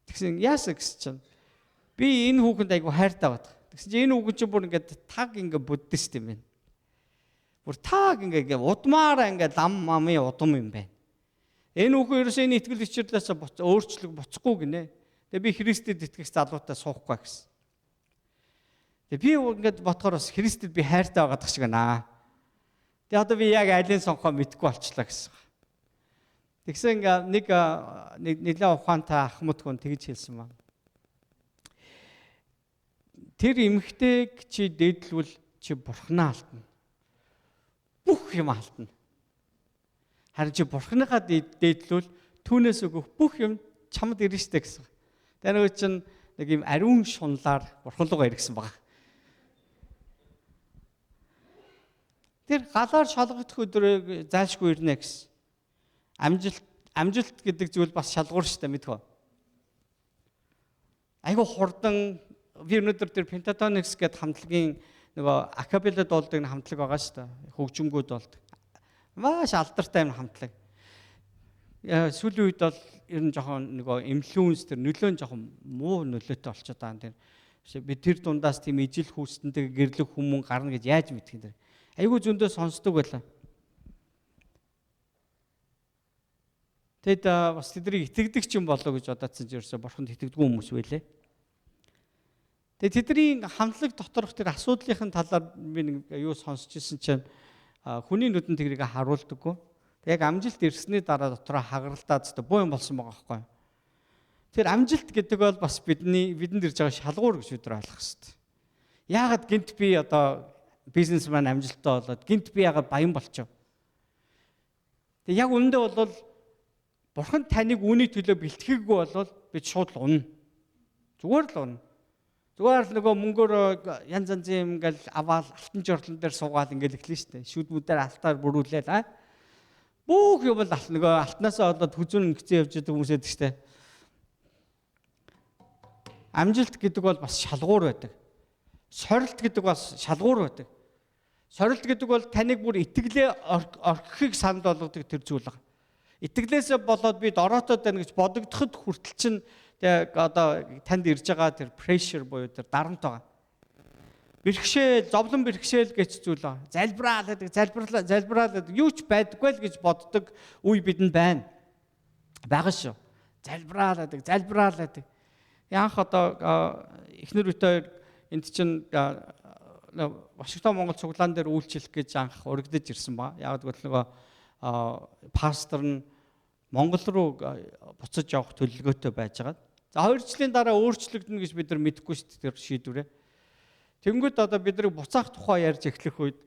S1: Тэгсэн яасан гэсэн чинь би энэ хүүхэнд айгу хайртай байдаг. Тэгсэн чинь энэ хүүхэн чинь бүр ингээд таг ингээд буддист юм байна. Бүр таг ингээд удмаараа ингээд лам мамын удам юм байна. Энэ хүүхэн ерөөсөө энэ итгэл хүчрлээс өөрчлөг буцахгүй гинэ. Тэгээ би Христэд итгэх залуутай суухгүй гэсэн. Тэгээ би ингээд бодохоор бас Христэд би хайртай байгаад шиг байна. Тэгээ одоо би яг алийг сонгохоо мэдэхгүй болчлаа гэсэн. Тэгсэн нэг нэлээд ухаантай ахмад хүн тэгж хэлсэн ба. Тэр эмэгтэйг чи дээдлвэл чи бурхнаа алдна. Бүх юм алдна. Харин чи бурхныхаа дээдлвэл түүнээс өгөх бүх юм чамд ирнэ штэ гэсэн. Тэгээ нөгөө чинь нэг юм ариун шунлаар бурхан руугаа иргэсэн байгаа. Тэр галаар шалгагдах өдрийг зайлшгүй ирнэ гэсэн. Амжилт гэдэг зүйл бас шалгуур штэ мэдхөө. Айгу хурдан би өнөөдөр тэр Pentatonix гэдэг хамтлагийн нөгөө акапелла дуулдаг хамтлаг байгаа штэ. Хөгжмгүүд болдог. Маш алдартай юм хамтлаг. Сүүлийн үед бол ер нь жоохон нөгөө инфлюенс тэр нөлөө нь жоохон муу нөлөөтэй болчиход байгаа юм тэр. Би тэр дундаас тийм ижил хүүстэнтэй гэрлэх хүмүүн гарна гэж яаж мэдэх юм тэр. Айгүй зөндөө сонсдог байлаа. Тэд бас тэднийг итгэдэг ч юм болоо гэж бодоодсэн ч ерөөсөө бурханд итгэдэггүй хүмүүс байлээ. Тэгээ тэдний хамтлаг доторх тэр асуудлынхын талаар би нэг юу сонсч ирсэн чинь хүний нүдэнд тэрийг харуулдаггүй. Тэг яг амжилт ирсний дараа дотроо хагаралдаад зөв буу юм болсон байгаа байхгүй. Тэр амжилт гэдэг бол бас бидэнд ирж байгаа шалгуур гэж бид нар ойлгох хэрэгтэй. Яагаад гинт би одоо бизнесмен амжилттай болоод гинт би яагаад баян болчихов? Тэг яг үнэндээ бол бурхан таныг үүний төлөө бэлтгэхгүй бол бид шууд л унна. Зүгээр л унна. Зүгээр л нөгөө мөнгөөр янз янзын юм ингээл аваал алтан жорлон дээр суугаал ингээл эхлэн штэ. Шүдмүүдээр алтаар бүрүүлээл аа. Бүх юм л алт нөгөө алтнаасаа болоод хүзүүн ингэцэн явж байгаа хүмүүс байдаг штэ. Амжилт гэдэг бол бас шалгуур байдаг. Сорилт гэдэг бас шалгуур байдаг. Сорилт гэдэг бол таныг бүр итгэлээ орхихыг санд болгодог тэр зүйл байгаа. Итгэлээсээ болоод би дороотой байна гэж бодогдоход хүртэл чинь тэг одоо танд ирж байгаа тэр pressure буюу тэр дарамт байгаа. Бэрхшээл, зовлон бэрхшээл гэж зүйл байгаа. Залбираал гэдэг, залбираал гэдэг юу ч байдаггүй л гэж боддог үе бидэнд байна. Байгаа шүү. Залбираал гэдэг, залбираал гэдэг. Яанх одоо эхнэр бит хоёр энд чинь Вашингтон Монгол цуглаан дээр үйлчлэх гэж анх урагдаж ирсэн ба. Яг гэвэл нөгөө пастор нь Монгол руу буцаж явах төлөвлөгөөтэй байж байгаа. За 2 жилийн дараа өөрчлөгдөнө гэж бид нар мэдэхгүй шүү дээ тэр шийдвэрээ. Тэнгүүд одоо бид нар буцаах тухай ярьж эхлэх үед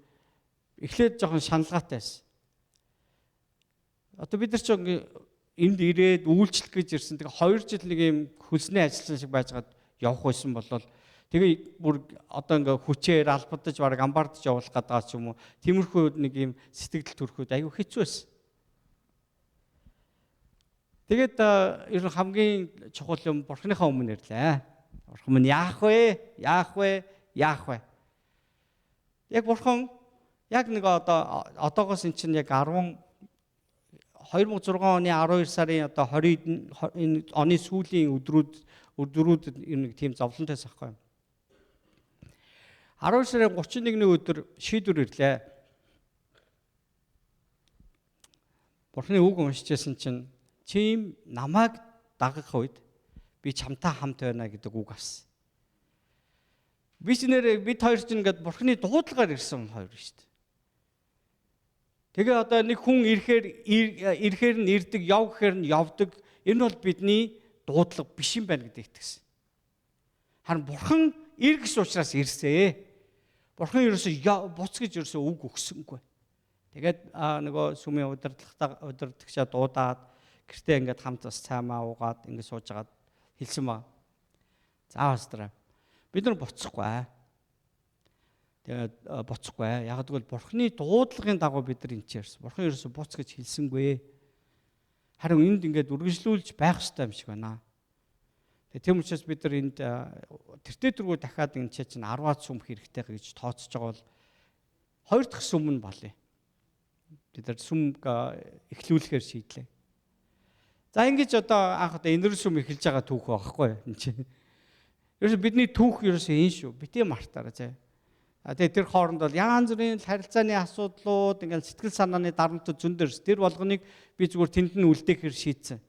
S1: эхлээд жоохон шаналгаатай байсан. Одоо бид нар ч энд ирээд үйлчлэх гэж ирсэн. Тэгээ 2 жил нэг юм хөлсний ажилласан шиг байжгаад явах байсан болол тэгээ бүр одоо ингээ хүчээр албадаж бараг амбардж явуулах гэдэг ч юм уу. Тиймэрхүү нэг юм сэтгэл төрөхөд аюу хэцүү байсан. Тэгээд ер нь хамгийн чухал юм бурхныхаа өмнө ирлээ. Бурхан минь яах вэ? Яах вэ? Яах вэ? Яг бурхан яг нэг одоо одоогоос эн чинь яг 2006 оны 12 сарын одоо 20 энэ оны сүүлийн өдрүүд нэг тийм зовлонтой сахгүй. 12 сарын 31-ний өдөр шийдвэр ирлээ. Бурхны үг уншижсэн чинь чим намайг дагах үед би чамтай хамт байна гэдэг үг авсан. Би ч нэрээ бид хоёр чинь ингээд бурхны дуудлагаар ирсэн хоёр шүү дээ. Тэгээ одоо нэг хүн ирэхээр нь ирдэг, яв гэхээр нь явдаг. Энэ бол бидний дуудлага биш юм байна гэдэг итгэсэн. Харин Бурхан ир гэсэн учраас ирсээ. Бурхан ерөөсөө буц гэж ерөөсөө үг өгсөнгүй. Тэгээд нөгөө сүмийн удирдлагчаа дуудаад гэртээ ингээд хамт бас цаймаа уугаад ингээд сууж агаад хэлсэн ба. За пастораа, бид нар буцахгүй. Тэгээд буцахгүй. Яг гэвэл Бурханы дуудлагын дагуу бид нар энэ ч ярьсан. Бурхан ерөөсөө буц гэж хэлсэнгүй. Харин энд ингээд үргэлжлүүлж байх ёстой юм шиг байна. Тэгээд тийм учраас бид нар энд тэртээ тэргүй дахиад энэ чинь 10-аад сүм хэрэгтэй гэж тооцож байгаа бол хоёр дахь сүм нь болъё. Бид нар сүм эхлүүлэхээр шийдлээ. За ингэж одоо анх одоо энэр сүм эхэлж байгаа түүх байхгүй энэ чинь. Ерөөсө бидний түүх ерөөсө энэ шүү. Битээ мартаарай зэ. Тэгээ тэр хооронд бол янз бүрийн харилцааны асуудлууд, ингээл сэтгэл санааны дарамтууд зөндөрс. Тэр болгоныг би зүгээр тэнд нь үлдээхээр шийдсэн.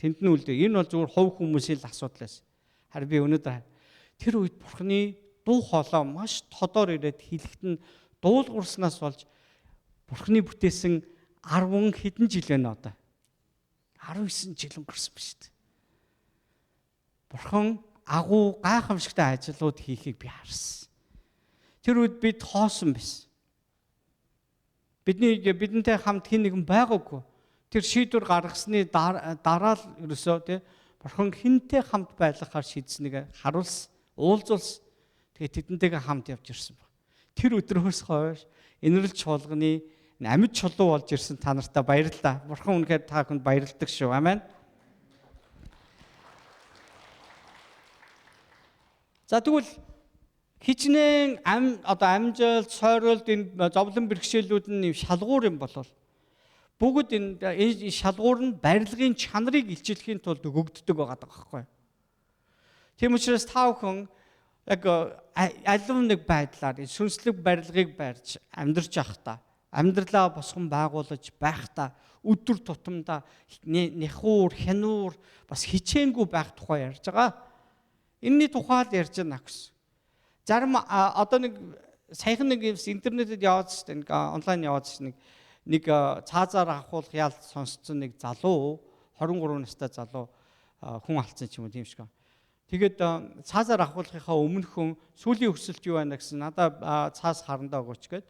S1: Тэнд нь үлдээ. Энэ бол зүгээр хувь хүмүүсийн л асуудал байсан. Харин би өнөөдөр тэр үед Бурхны дуу хоолой маш тодор ирээд хэлэхэд нь дуулгуурснаас болж Бурхны бүтээсэн 10 хэдэн жил байна одоо. 19 жил өнгөрсөн ба шүү дээ. Бурхан агуу гайхамшигтай ажлууд хийхийг би харсан. Тэр үед бид хоосон байсан. Бидэнтэй хамт хэн нэгэн байгаагүй. Тэр шийдвэр гаргасны дараа л ерөөсөө тий Бурхан хэнтэй хамт байлгахаар шийдсэнийг харуулсан, уулзуулсан. Тэгээ тэдэнтэйгээ хамт явж ирсэн баг. Тэр өдрөөс хойш энэрэл чуулганы амьд чулуу болж ирсэн та нартай баярлалаа. Бурхан үнэхээр та бүхэнд баярладаг шүү. Амен. За тэгвэл хичнээн одоо амжилт, сойролт энэ зовлон бэрхшээлүүд нь шалгуур юм болол бүгд энэ шалгуур нь барилгын чанарыг илчилэхийн тулд өгөгддөг байгаа байхгүй. Тийм учраас та бүхэн яг алив нэг байдлаар сүнслэг барилгыг барьж амьдарч байхдаа амьдралаа босгон байгуулж байхдаа өдөр тутамдаа няхуур, хянуур бас хичээнгүй байх тухай ярьж байгаа. Энэний тухай л ярьж байна гэсэн. Зарим одоо нэг саяхан нэг интернетэд яваад шүү дээ, нэг онлайн яваад шүү нэг цаазаар авахулах яалт сонсцсон нэг залуу 23 настай залуу хүн алдсан ч юм уу тийм шиг. Тэгээд цаазаар авахулахынхаа өмнөхөн сүүлийн хүсэлт юу байна гэсэн надаа цаас харандаа өгөөч гээд.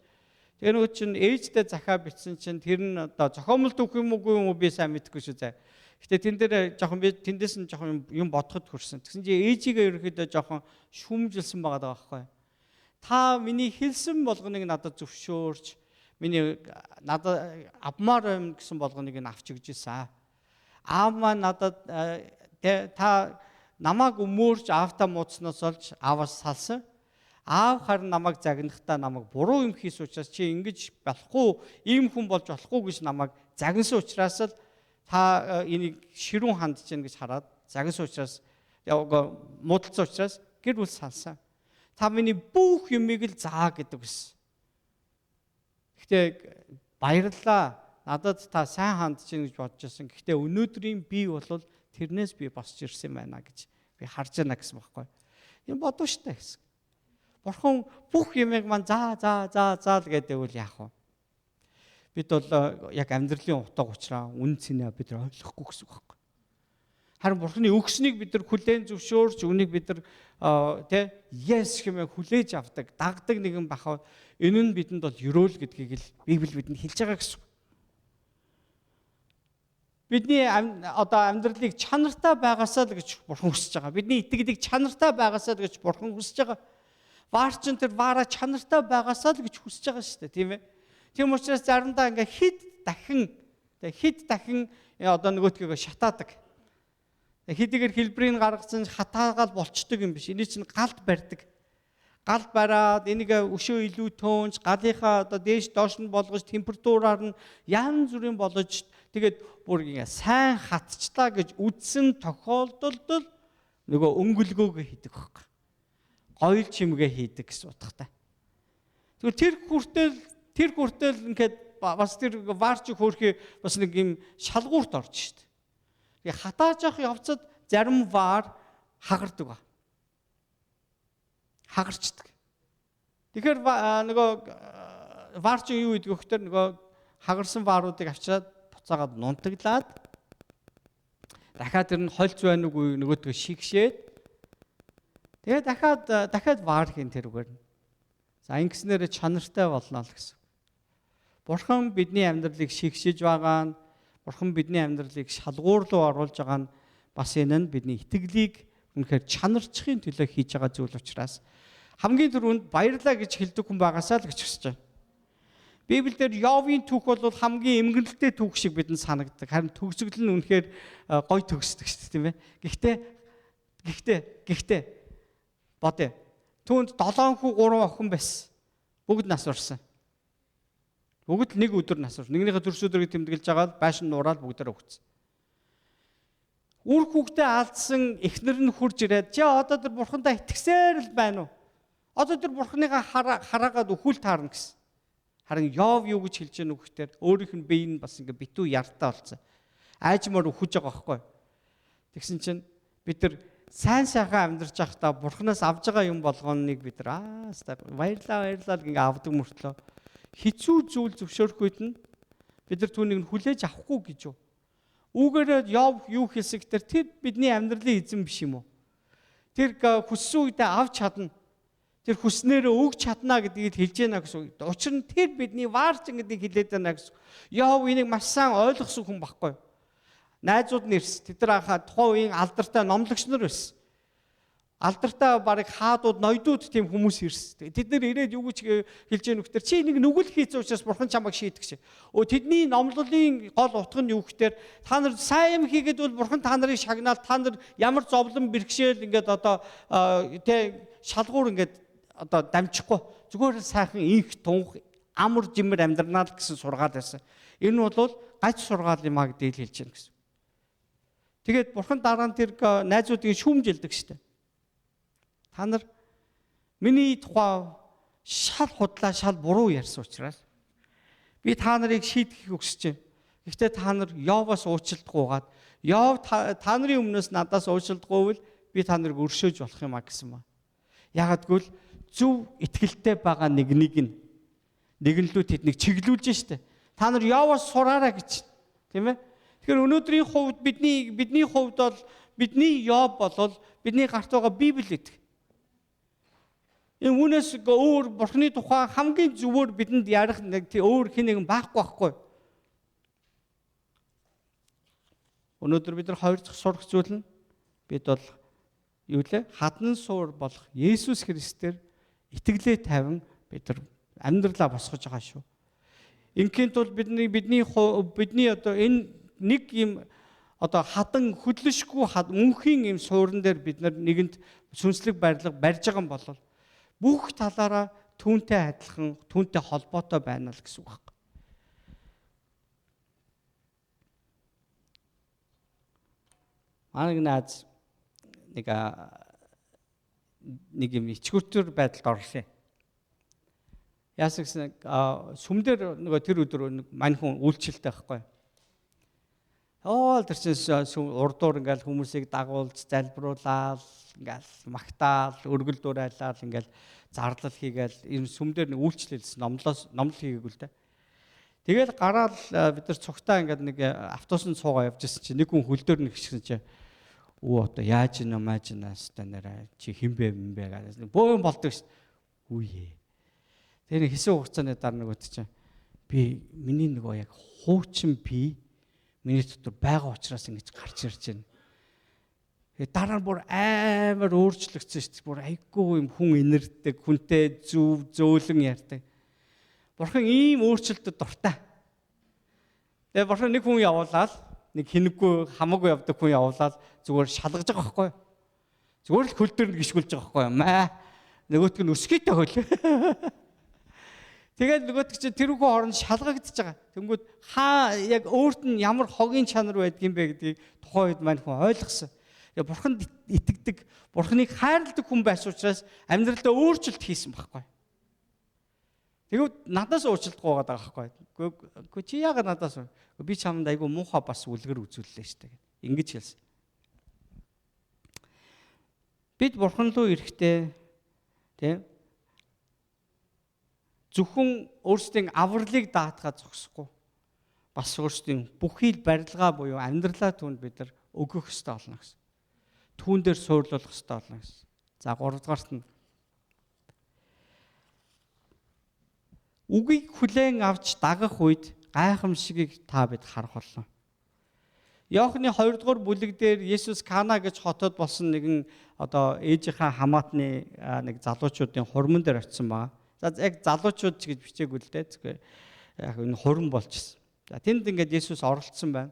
S1: Тэгээ нөгөө чинь ээжтэй захиа бичсэн чинь тэр нь одоо зохиомлт өгөх юм уугүй юм уу би сайн мэдэхгүй шүү зэ. Гэтэ тэн дээр жоохон би тэндээс нь жоохон юм бодоход хүрсэн. Тэгсэн чинь ээжигээ ерөнхийдөө жоохон шүүмжилсэн байгаа даа байхгүй. Та миний хэлсэн болгоныг надад зөвшөөрч миний надад авмаар юм гэсэн болгоныг нь авч өгч ирсэн. Аав маань надад та намайг өмөөрч аавтаа муудсанаас олж ааваас салсан. Аав харин намайг загнахдаа намайг буруу юм хийсэн учраас чи ингэж болохгүй, ийм хүн болж болохгүй гэж намайг загнасан учраас л та энийг ширүүн хандж гин гэж хараад загнасан учраас муудалцсан учраас гэр бүл салсан. Та миний бүх юмыг л заа гэдэг байсан. Гэхдээ баярлалаа. Надад та сайн хандж гин гэж бодож байсан. Гэхдээ өнөөдрийн би бол тэрнээс би босч ирсэн байна гэж би харж байна гэсэн байхгүй. Энэ бодов штэ гэсэн. Бурхан бүх юмыг маань заа заа заа заа л гэдэг үл яах вэ? Бид бол яг амьдралын утга учраа үн цэнэ бид нар ойлгохгүй гэсэн үг байхгүй. Харин Бурханы өгснийг бид нар хүлээн зөвшөөрч үнийг бид нар тэ yes хэмээн хүлээж авдаг, дагдаг нэгэн бахав. Энэ нь бидэнд бол ерөөл гэдгийг л Библи бидэнд хэлж байгаа гэсэн үг. Бидний одоо амьдралыг чанартай байгаасаа л гэж Бурхан хүсэж байгаа. Бидний итгэлийг чанартай байгаасаа л гэж Бурхан хүсэж байгаа. Ваар чин тэр ваараа чанартай байгаасаа л гэж хүсэж байгаа шүү дээ, тийм ээ. Тийм учраас заримдаа ингээ хэд дахин одоо нөгөөтгийгөө шатаадаг. Хэдийгээр хэлбэрийг гаргасан хатаагаал болчдөг юм биш. Эний чинь галд барьдаг. Гал бариад энийг өшөө илүү төөнж, галынхаа одоо дээш доош нь болгож, температураар нь янз бүрийн болгож тэгээд бүр ингээ сайн хатчлаа гэж үдсэн тохиолдолд л нөгөө өнгөлгөөгөө хийдэг байхгүй. Гоёл чимгээ хийдэг гэсэн утгатай. Тэгвэл тэр хүртэл ингээд бас тэр варч хөөрхий бас нэг юм шалгуурт орж шít. Тэгээ хатааж явах явцад зарим вар хагардаг ба. Хагарчдаг. Тэгэхээр нөгөө Ваар чинь юу гэдэг вэ гэхээр нөгөө хагарсан вааруудыг авчираад буцаагаад нунтаглаад дахиад тэр нь хольц байна уугүй нөгөөдгөө шигшээд тэгээ дахиад ваар хийн тэрүүгээр. За ингэснээр чанартай болно л гэсэн. Бурхан бидний амьдралыг шигшиж байгаа нь, Бурхан бидний амьдралыг шалгуур руу оруулж байгаа нь бас энэ нь бидний итгэлийг үнэхээр чанарчхын төлөө хийж байгаа зүйл учраас хамгийн түрүүнд баярлаа гэж хэлдэг хүн байгаасаа л гэж хүсэж байна. Библиэлд Йовын түүх бол хамгийн эмгэнэлтэй түүх шиг бидэнд санагддаг. Харин төгсгөл нь үнэхээр гой төгсдөг шүү дээ, тийм ээ. Гэхдээ бодъё. Түүнд 7 хүү 3 охин байсан. Бүгд нас барсан. Бүгд нэг өдөр нас барсан. Нэгнийхээ төрс өдрийг тэмдэглэж байгаа л байшин нуураад бүгдээр өгцөн. Үр хүүхдээ алдсан эхнэр нь хурж ирээд чи одоо тэр бурхандаа итгэсээр л байна уу? Одоо тэр бурхныгаа хараагаад өхөл таарна гэсэн. Харин Йов юу гэж хэлж яах вэ гэхээр өөрийнх нь бие нь бас ингээ битүү яртай болсон. Айжмаар өхөж байгаа байхгүй. Тэгсэн чинь бид нар сайн сайхан амьдарч байхдаа бурхнаас авж байгаа юм болгоныг бид нар баярлаа баярлаа ингээ авдаг мөртлөө хэцүү зүйл зөвшөөрөх үед нь бид нар түүнийг нь хүлээж авахгүй гэж юу? Үүгээрээ Йов юу хэлсэн гэхээр тэр бидний амьдралын эзэн биш юм уу? Тэр хүссэн үедээ авч чадна. Тэр хүснээрээ өгч чадна гэдгийг хэлж яана гэсэн. Учир нь тэр бидний ваарчин гэдгийг хэлээд байна гэсэн. Йов энийг маш сайн ойлгосон хүн байхгүй. Найзууд нь ирсэн. Тэд нар анхаа тухайн үеийн алдартай номлогч нар байсан. Алдартай барыг хаадууд, ноёдууд тийм хүмүүс ирсэн. Тэд нар ирээд юу гэж хэлж яах вэ гэхээр чи нэг нүгэл хийсэн учраас бурхан чамайг шийдэх шээ. Өө тэдний номлолын гол утга нь юу гэхээр та нар сайн юм хийгээд бол бурхан та нарыг шагнаал, та нар ямар зовлон бэрхшээл ингээд одоо тэ шалгуур ингээд одоо дамжихгүй зүгээр л сайхан инх тунх амар жимэр амьдрнаа л гэсэн сургаал байсан. Энэ бол гач сургаал юм а гэдгийг хэлж яах гэсэн. Тэгээд бурхан дараа нь тэр найзуудыг шүүмжилдэг штэ. Та нар миний тухай шал худлаа, шал буруу ярьсан учраас би та нарыг шийдэхийг хүсэж байна. Гэхдээ та нар Йовоос уучлалтгүйгээд Йов та нарын өмнөөс надаас уучлалтгүйвэл би та нарыг өршөөж болох юм а гэсэн ба. Яагад гэвэл зөв итгэлтэй байгаа нэгнийг нь нэгэн лүү тэднийг чиглүүлж штэ. Та нар Йовоос сураарай гэж, тийм ээ. Тэгэхээр өнөөдрийн хувьд бидний хувьд бол бидний Йов бол бидний гарт байгаа Библи гэдэг. Энэ үүнээс өөр бурхны тухай хамгийн зөвөр бидэнд ярих нэг өөр хэн нэгэн байхгүй байхгүй. Өнөөдөр бид нар хоёр дахь сурах зүйл нь бид бол юу лээ? Хадан суур болох Есүс Христээр итгэлээ тавин бид нар амьдралаа босгож байгаа шүү. Ингийн тулд бидний одоо энэ нэг юм одоо хадан хөдлөшгүй мөнхийн юм суурин дээр бид нар нэгэнд сүнслэг барилга барьж байгаа юм бол бүх талаараа түүнтэй адилхан, түүнтэй холбоотой байна л гэсэн үг байна. Манай найз нэг юм ичгүүтэр байдалд орлоо. Яасан гэсэн сүмдэр нөгөө тэр өдөр мань хүн үйлчлэлтэй байхгүй. Тэр чинь урдуур ингээл хүмүүсийг дагуулж залбируулаад ингээл магтаал, өргөл дуурайлал ингээл зарлал хийгээл энэ сүмдэр нэг үйлчлэлсэн номлол хийгээгүй л дээ. Тэгэл гараал бид нар цугтаа ингээд нэг автобусанд суугаа явж ирсэн чинь нэг хүн хөл дээр нэгшсэн чинь өө одоо яаж ийнэ мааж ийнэ хаста нэрэ чи хэн бэ юм бэ гэдэг бөөн болдог ш. Үе. Тэр нэг хэсэг хугацааны дараа нөгөөд чинь би миний нөгөө яг хуучин би миний дотор байгаа учраас ингэж гарч ирж байна. Тэгээ дараа нь бүр амар өөрчлөгдсөн шүү дээ. Бүр айгүй юм хүн инэрдэг, хүнтэй зөв зөөлөн ярьдаг. Бурхан ийм өөрчлөлтөд дуртай. Тэгээ бурхан нэг хүн явуулаад нэг хинэггүй хамаагүй явдаг хүн явуулаад зүгээр шалгаж байгаа байхгүй юу? Зүгээр л хөл дээр нь гიშгүүлж байгаа байхгүй юу? Маа нөгөөтг нь өсгийтэй хөл. Тэгээд нөгөөтг чинь тэр хүн хооронд шалгагдчихж байгаа. Тэнгүүд хаа яг өөрт нь ямар хогийн чанар байдгийм бэ гэдгийг тухайн үед мань хүн ойлгосон. Тэгээ бурханд итгэдэг, бурханыг хайрладаг хүн байсан учраас амьдралдаа өөрчлөлт хийсэн байхгүй. Тэгвэл надаас уучлалт гуйгаад байгаа байхгүй. Үгүй чи яагаад надаас? Би чамд айгүй муухай бас үлгэр үзүүллээ шүү дээ. Ингэж хэлсэн. Бид бурхан руу ирэхдээ тийм Зөвхөн өөрсдийн авралыг даатгаа зогсохгүй. Бас өөрсдийн бүхий л барилгаа буюу амьдралаа түүнд бид нар өгөх ёстой болно гэсэн. Түүн дээр суурлуулах ёстой болно гэсэн. За 3 дугаарт нь үгийг хүлээн авч дагах үед гайхамшигыг та бид харах болно. Иохны 2 дугаар бүлэг дээр Есүс Кана гэж хотод болсон нэгэн одоо ээжийнхээ хамаатны нэг залуучуудын хурман дээр очисон байна. За, яг залуучууд ч гэж бичээгүй л дээ. Зүгээр яг энэ хурим болчихсон. За, тэнд ингээд Есүс оролцсон байна.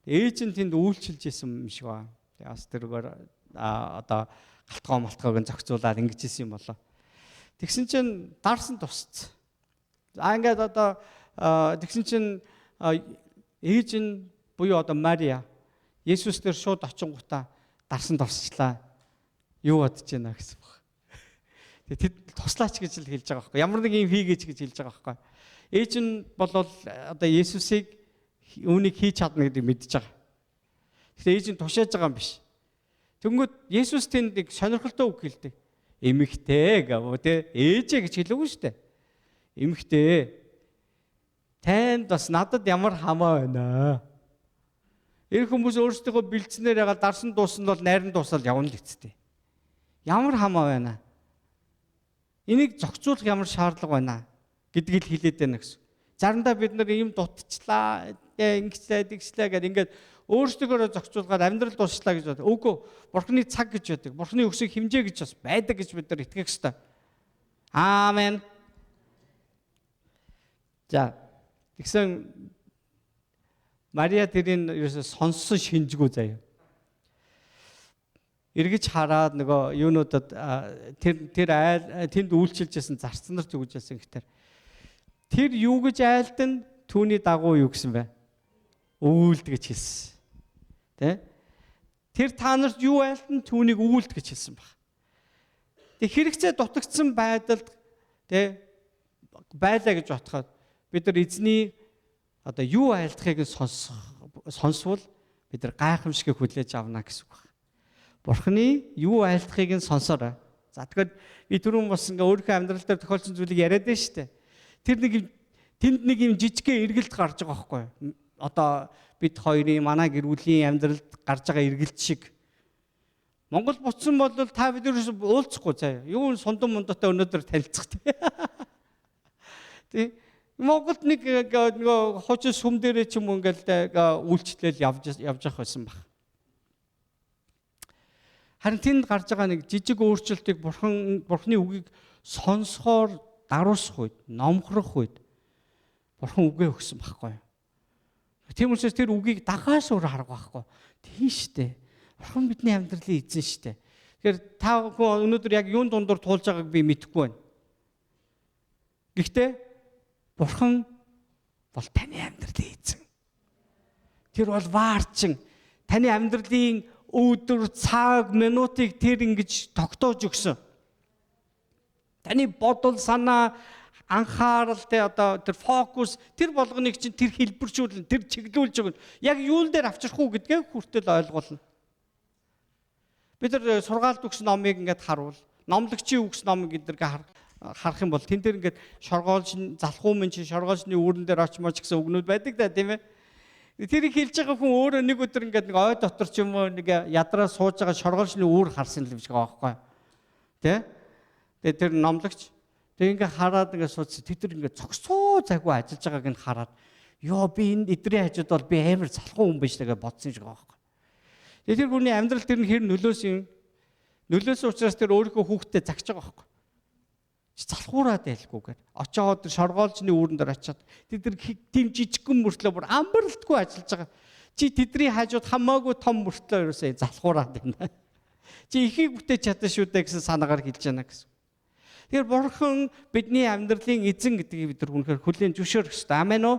S1: Ээж нь тэнд үйлчилж исэн юм шиг байна. Тэгээ бас тэргээр одоо гал тогоо малтгоог нь зохицуулаад ингэж исэн юм болоо. Тэгсэн чинь дарсан тусцсан. За, ингээд одоо тэгсэн чинь ээж нь буюу одоо Мария Есүс дээр шууд очингуудаа дарсан тусчлаа. Юу бодож байна гэсэн баг. Тэгээ тэд туслаач гэж л хэлж байгаа байхгүй. Ямар нэг юм хийгээч гэж хэлж байгаа байхгүй. Ээж нь бол одоо Есүсийг үүнийг хийж чадна гэдгийг мэдж байгаа. Тэгэхээр ээж нь тушааж байгаа юм биш. Тэнгүүд Есүс тэнд нэг сонирхолтой үг хэлдэг. Эмэгтэй гэв тэ, ээжээ гэж хэлээгүй шүү дээ. Эмэгтэй, танд бас надад ямар хамаа байна? Эр хүмүүс өөрсдийнхөө бэлдснээр ягаад дарсан дууссан бол найран дуусаад явна л эцтэй. Ямар хамаа байна? Энийг зохицуулах ямар шаардлага байна гэдгийг л хэлээд байна гэсэн. Заримдаа бид нар ийм дутчлаа, ингэчлээ, тэгчлээ гэдэг ингээд өөрсдөөрөө зохицуулгаад амьдрал дуусчлаа гэж боддог. Үгүй, Бурхны цаг гэж байдаг. Бурхны өгсөн хэмжээ гэж бас байдаг гэж бид нар итгэх ёстой. Аамен. За, тэгсэн Мария тэрийг ерөөсө сонссон шинжгүй заяа. Эргэж хараад нөгөө юунуудад тэр тэр айл тэнд үйлчилж байсан зарц нар зүгж байсан гэхээр тэр юу гэж айлдан түүний дагуу юу гэсэн бэ? Үйлд гэж хэлсэн. Тэ? Тэр та нарт юу айлдан түүнийг үйлд гэж хэлсэн баг. Тэг хэрэгцээ дутагдсан байдалд тэ байлаа гэж бодоход бид нар эзний одоо юу айлдахыг нь сонсвол бид нар гайхамшигыг хүлээж авна гэсэн үг байна. Бурхны юу айлдахыг нь сонсоорой. За, тэгэхээр би түрүүн бас ингээ өөрийнхөө амьдрал дээр тохиолдсон зүйлийг яриад байна шүү дээ. Тэр нэг юм тэнд нэг юм жижигхэн эргэлт гарч байгаа байхгүй юу? Одоо бид хоёрын, манай гэр бүлийн амьдралд гарч байгаа эргэлт шиг. Монгол буцсан бол та бид ерөөс уулзахгүй заяа. Юу сундан мундатай өнөөдөр танилцах тий. Тий. Монголд нэг нөгөө хуучин сүм дээрээ ч юм уу ингээл үйлчлэл явж явж явах байсан баг. Харин тэнд гарч байгаа нэг жижиг өөрчлөлтийг Бурхны үгийг сонсохоор даруусах үед, номхрох үед Бурхан үгээ өгсөн байхгүй юу? Тийм учраас тэр үгийг дагаас өөр харах байхгүй. Тийм штэ. Бурхан бидний амьдралын эзэн штэ. Тэгэхээр та хүн өнөөдөр яг юун дундуур туулж байгааг би мэдэхгүй байна. Гэхдээ Бурхан бол таны амьдралын эзэн. Тэр бол ваарчин. Таны амьдралын өдөр, цаг, минутыг тэр ингэж тогтоож өгсөн. Таны бодол, санаа, анхаарал те одоо тэр фокус, тэр болгоныг чинь тэр хэлбэршүүлнэ, тэр чиглүүлж өгнө. Яг юун дээр авчрах уу гэдгээ хүртэл ойлгуулна. Бид нар сургаалт өгсөн номыг ингээд харуул, номлогчийн өгсөн номыг эдэргээ харах юм бол тэн дээр ингээд шоргоолж залхуу минь чи шоргоолжны үүрэн дээр очмооч гэсэн үгнүүд байдаг да, тийм ээ. Тэрийг хэлж байгаа хүн өөрөө нэг өдөр ингээд нэг ой дотор ч юм уу нэг ядраа сууж байгаа шоргоолжны үүр харсан л юм шиг байгаа байхгүй. Тэ? Тэгээ тэр номлогч тэг ингээд хараад ингээд суудсан. Тэд нар ингээд цогцоо заггүй ажиллаж байгааг нь хараад, ёо, би энэ эдрийн хажууд бол би амар залхуу хүн биш гэж бодсон юм шиг байгаа байхгүй. Тэгээ тэр хүний амьдрал тэр нь хэр нөлөөсөн юм. Нөлөөсөн учраас тэр өөрийнхөө хүүхдтэй загч байгаа байхгүй, залхуураад байлгүйгээр очоод шоргоолжны үүрэн дээр очиод тэд нар тийм жижигхэн мөртлөө бүр амбарлтгүй ажиллаж байгаа. Чи тэдний хажууд хамаагүй том мөртлөө ерөөсөө залхуураад байна. Чи ихийг бүтээж чадсан шүү дээ гэсэн санаагаар хэлж байна гэсэн. Тэгэхээр Бурхан бидний амьдралын эзэн гэдгийг бид нар үнэхээр хүлээн зөвшөөрөх ёстой. Амен уу?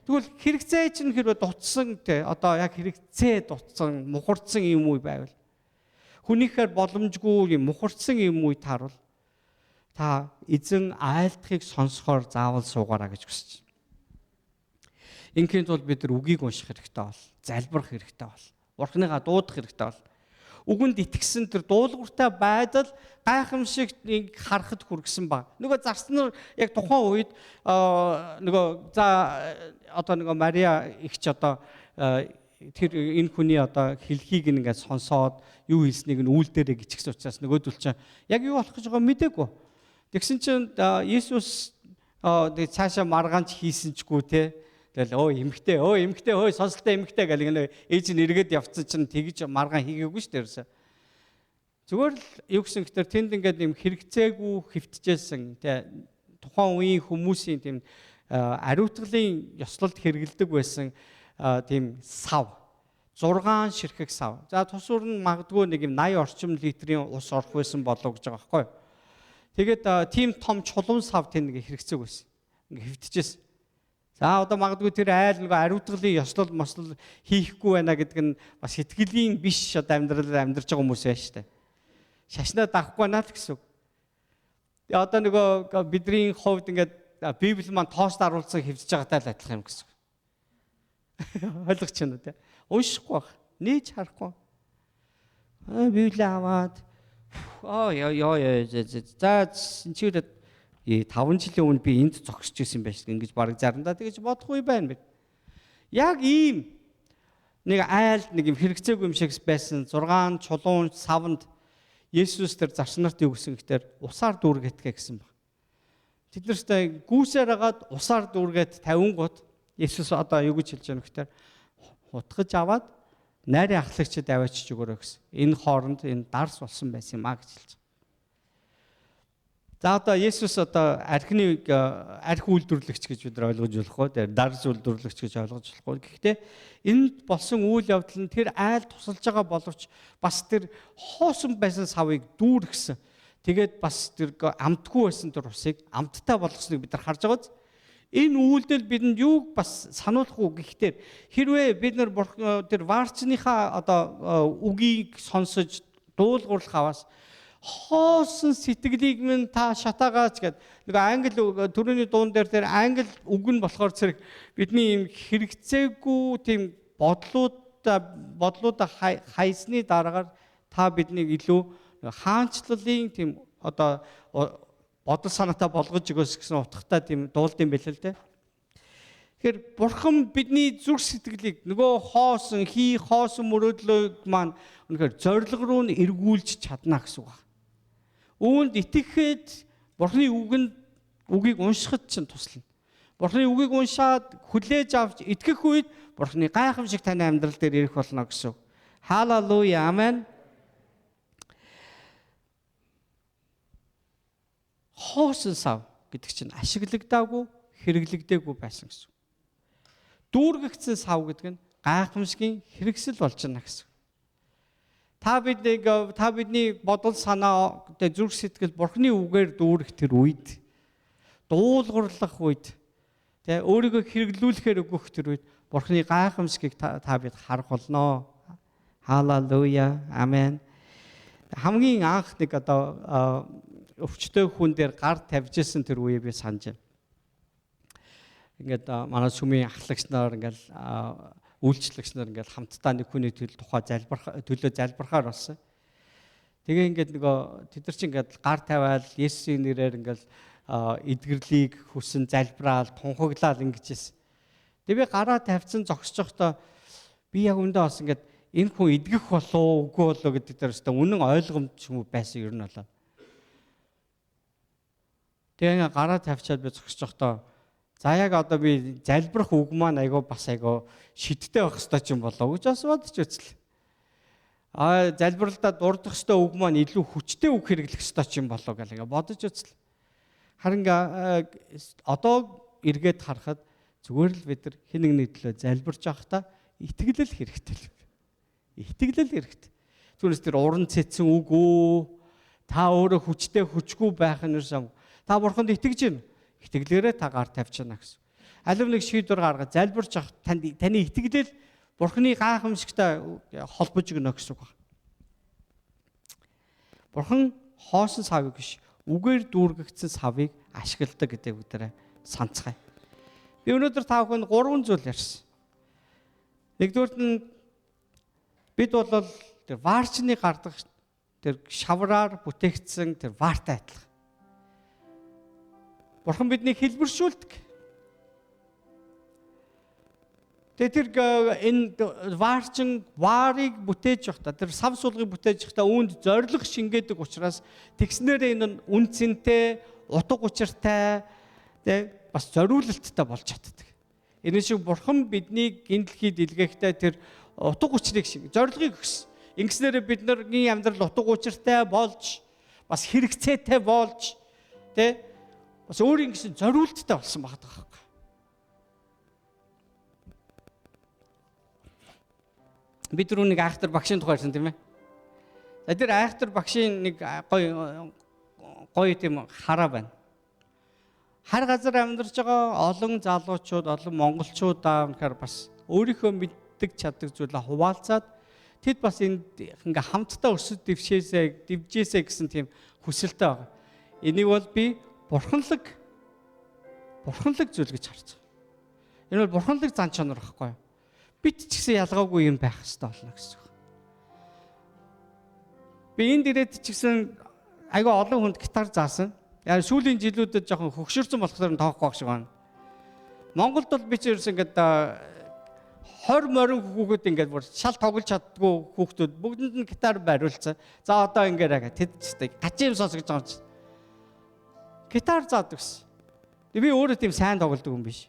S1: Тэгвэл хэрэгцээ чинь хэрвээ дутсан те, одоо яг хэрэгцээ дутсан, мухарцсан юм уу байвал, хүнийхээр боломжгүй юм мухарцсан юм уу таарвал та эзэн айлдахыг сонсохоор заавал суугаараа гэж хүсэж байна. Ингийн тулд бид нар үгийг унших хэрэгтэй бол, залбирах хэрэгтэй бол, Бурхныгаа дуудах хэрэгтэй бол. үгэнд итгэсэн тэр дуулууртай байдал гайхамшигт харахад хүргэсэн ба. Нөгөө зарснаар яг тухайн үед нөгөө за одоо нөгөө Мариа ихч одоо тэр энэ хүний одоо хэлхийг ингээд сонсоод юу хэлснийг нь үйл дээрээ гिचгсэн учраас нөгөөдөл чинь яг юу болох гэж байгааг мдээгүй. Тэгсэн чинь Иесус цаашаа маргаанч хийсэн чгүй те. Тэгэл өө эмхтэй, өө эмхтэй, өө сонсолтой эмхтэй гэл ингэ ээж нь эргээд явцсан чинь тэгж маргаан хийгээгүй шүү дээ ерөөсөө. Зүгээр л юу гэсэн гэхээр тэнд ингээд юм хэрэгцээгүй хэвтжээсэн те, тухайн үеийн хүмүүсийн тийм ариутгалын ёслолд хэрэгэлдэг байсан тийм сав. 6 ширхэг сав. За тус уур нь магадгүй нэг юм 80 орчим литрийн ус орох байсан болов гэж байгаа байхгүй юу? Тэгээд тийм том чулуун сав тэнд нэг хэрэгцээг байсан. Ингээ хэвтжээсэн. За одоо магадгүй тэр айл нөгөө ариутгалын ёслол мослол хийхгүй байна гэдэг нь бас сэтгэлийн биш одоо амьдралаар амьдарч байгаа хүмүүс байна шүү дээ. Шашнаа дагахгүй байна л гэсэн үг. Тэгээ одоо нөгөө бидний хувьд ингээд Библи маань тоост аруулсан хэвтэж байгаатай л адилхан юм гэсэн үг. Ойлгож байна уу те? Уншихгүй байх. Нээж харахгүй. Библи аваад аа ёо ёо за энэ чигээр 5 жилийн өмнө би энд зогсож исэн байж ингэж баг заримдаа тэгэж бодох үе байна мэд. Яг ийм нэг айлд нэг юм хэрэгцээгүй юм шиг байсан 6 чулуун савнд Есүс тэр зарч нарт юу гэсэн гэхээр усаар дүүргэтгэ гэсэн баг. Тэд нартай гүйсээр хагаад усаар дүүргээд 50 гут Есүс одоо юу гэж хэлж байгаа нөхдөр хутгаж аваад найрын ахлагчид аваачиж өгөөрэй гэсэн. Энэ хооронд энэ дарс болсон байсан юм а гэж хэлж байгаа. За одоо Есүс одоо архины арх үйлдвэрлэгч гэж бид нар ойлгож болох уу? Дарс үйлдвэрлэгч гэж ойлгож болох уу? Гэхдээ энд болсон үйл явдал нь тэр айл тусалж байгаа боловч бас тэр хоосон байсан савыг дүүргэсэн. Тэгээд бас тэр амтгүй байсан тэр усыг амттай болгосныг бид нар харж байгаа биз? Энэ үйлдэл бидэнд юуг бас сануулах уу гэхдээ хэрвээ бид нар тэр варчныхаа одоо үгийг сонсож дуулгуурлах аваас хоосон сэтгэлийг минь та шатаагаач гэд нэг англи төрөний дуун дээр тэр англи үг нь болохоор зэрэг бидний юм хэрэгцээгүй тийм бодлуудаа хайсны дараагаар та биднийг илүү хаанчлалын тийм одоо бодол санаатай болгож өгөөс гэсэн утгатай тийм дуулд юм байл л дээ. Тэгэхээр Бурхан бидний зүрх сэтгэлийг нөгөө хоосон хоосон мөрөөдлөө маань үнэхээр зорилго руу нь эргүүлж чадна гэсэн үг. Үүнд итгэхэд Бурханы үгийг уншихад чинь туслана. Бурханы үгийг уншаад хүлээж авч итгэх үед Бурханы гайхамшиг таны амьдрал дээр ирэх болно гэсэн үг. Халелуя, амен. Хоосон сав гэдэг чинь ашиглагдаагүй, хэрэглэгдээгүй байсан гэсэн. Дүүргэгдсэн сав гэдэг нь гайхамшигын хэрэгсэл болж байна гэсэн. Та бидний бодол санаа, зүрх сэтгэл Бурхны үгээр дүүрэх тэр үед, дуулгуурлах үед, тэ өөрийгөө хэрэглүүлэхээр өгөх тэр үед Бурхны гайхамшигыг та бид харах болно. Халелуя, амен. Хамгийн анх нэг одоо өвчтөй хүн дээр гар тавьжсэн тэр үеийг би санаж байна. Ингээд манай сүмийн ахлагч нар ингээд үйлчлэгч нар ингээд хамтдаа нэг хүний тухай төлөө залбирахаар болсон. Тэгээ ингээд нөгөө тэд нар чинь ингээд гар тавиал Есүсийн нэрээр ингээд эдгэрлийг хүсэн залбираал тунхаглаал ингэж хэлсэн. Тэгээ би гараа тавьсан зогсож байхдаа би яг өндөө бас ингээд энэ хүн эдгэх болов үгүй болов гэдэг дээр өстө үнэн ойлгомж юм байсан ер нь болоо. Тэгээ ингээд гараа тавьчаад би зогсож байхдаа за яг одоо би залбирах үг маань айгүй бас айгүй шидтэй байх ёстой ч юм болоо гэж бас бодож үзлээ. Аа залбиралдаа дурдах ёстой үг маань илүү хүчтэй үг хэрэглэх ёстой ч юм болоо гэл ингээ бодож үзлээ. Харин одоо эргээд харахад зүгээр л бид нар хэн нэгний төлөө залбирч байхдаа итгэлэл хэрэгтэй л. Итгэлэл хэрэгтэй. Түүнээс тэр уран цэцэн үг үү та өөрөө хүчтэй хүчгүй байх нь юусан. Та бурханд итгэж байна. Итгэлээрээ та гар тавьчихна гэсэн. Алив нэг шийдвэр гаргаад залбирч авах таны итгэлэл Бурханы гайхамшигтай холбож өгнө гэсэн үг байна. Бурхан хоосон савыг биш, үгээр дүүргэгдсэн савыг ашигладаг гэдэг үгдэрээ санацгаая. Би өнөөдөр та бүхэнд 3 зүйл ярьсан. Нэгдүгээрт нь бид бол Тэр ваарчны гардаг тэр шавраар бүтээгдсэн тэр ваартай адилхан. Бурхан биднийг хэлбэршүүлдэг. Тэгээ тэр энэ ваарчин ваарыг бүтээж явахдаа тэр сав суулгыг бүтээж явахдаа үүнд зориг шингээдэг учраас тэгснээрээ энэ нь үн цэнтэй, утга учиртай, тэ бас зориулалттай болж чаддаг. Энэ шиг Бурхан биднийг энэ дэлхийд илгээхдээ тэр утга учирыг зорилгыг өгсөн. Ингэснээрээ бид нарын амьдрал утга учиртай болж, бас хэрэгцээтэй болж, тэ бас өөрийн гэсэн зориулттай болсон байгаа байхгүй. Бид түрүү нэг айхтар багшийн тухай ярьсан тийм ээ. За тэр айхтар багшийн нэг гоё тийм хараа байна. Хар газар амьдарч байгаа олон залуучууд, олон монголчуудаа үнэхээр бас өөрийнхөө мэддэг чаддаг зүйлээ хуваалцаад тэд бас энд ингээ хамтдаа өсөж дэвжээсэ гэсэн тийм хүсэлтэй байгаа. Энийг бол би бурханлаг зүйл гэж харж байгаа. Энэ бол бурханлаг зан чанар байхгүй юу? Бид ч гэсэн ялгаагүй юм байх хэрэгтэй болно гэсэн үг. Би энд ирээд ч гэсэн айгүй олон хүнд гитар заасан. Яг сүүлийн жилүүдэд жоохон хөгшөрсөн болохоор тоохгүй байх шиг байна. Монголд бол би ч ерөөс ингээд 20 морин хүүхэд ингээд бүр шал тоглож чаддгүй хүүхдүүд бүгдэнд нь гитар бариулсан. За одоо ингээд тэд ч гачин юм сонсгож байгаа юм чи. Гитар заадаг гэсэн. Би өөрөө тийм сайн тоглодог юм биш.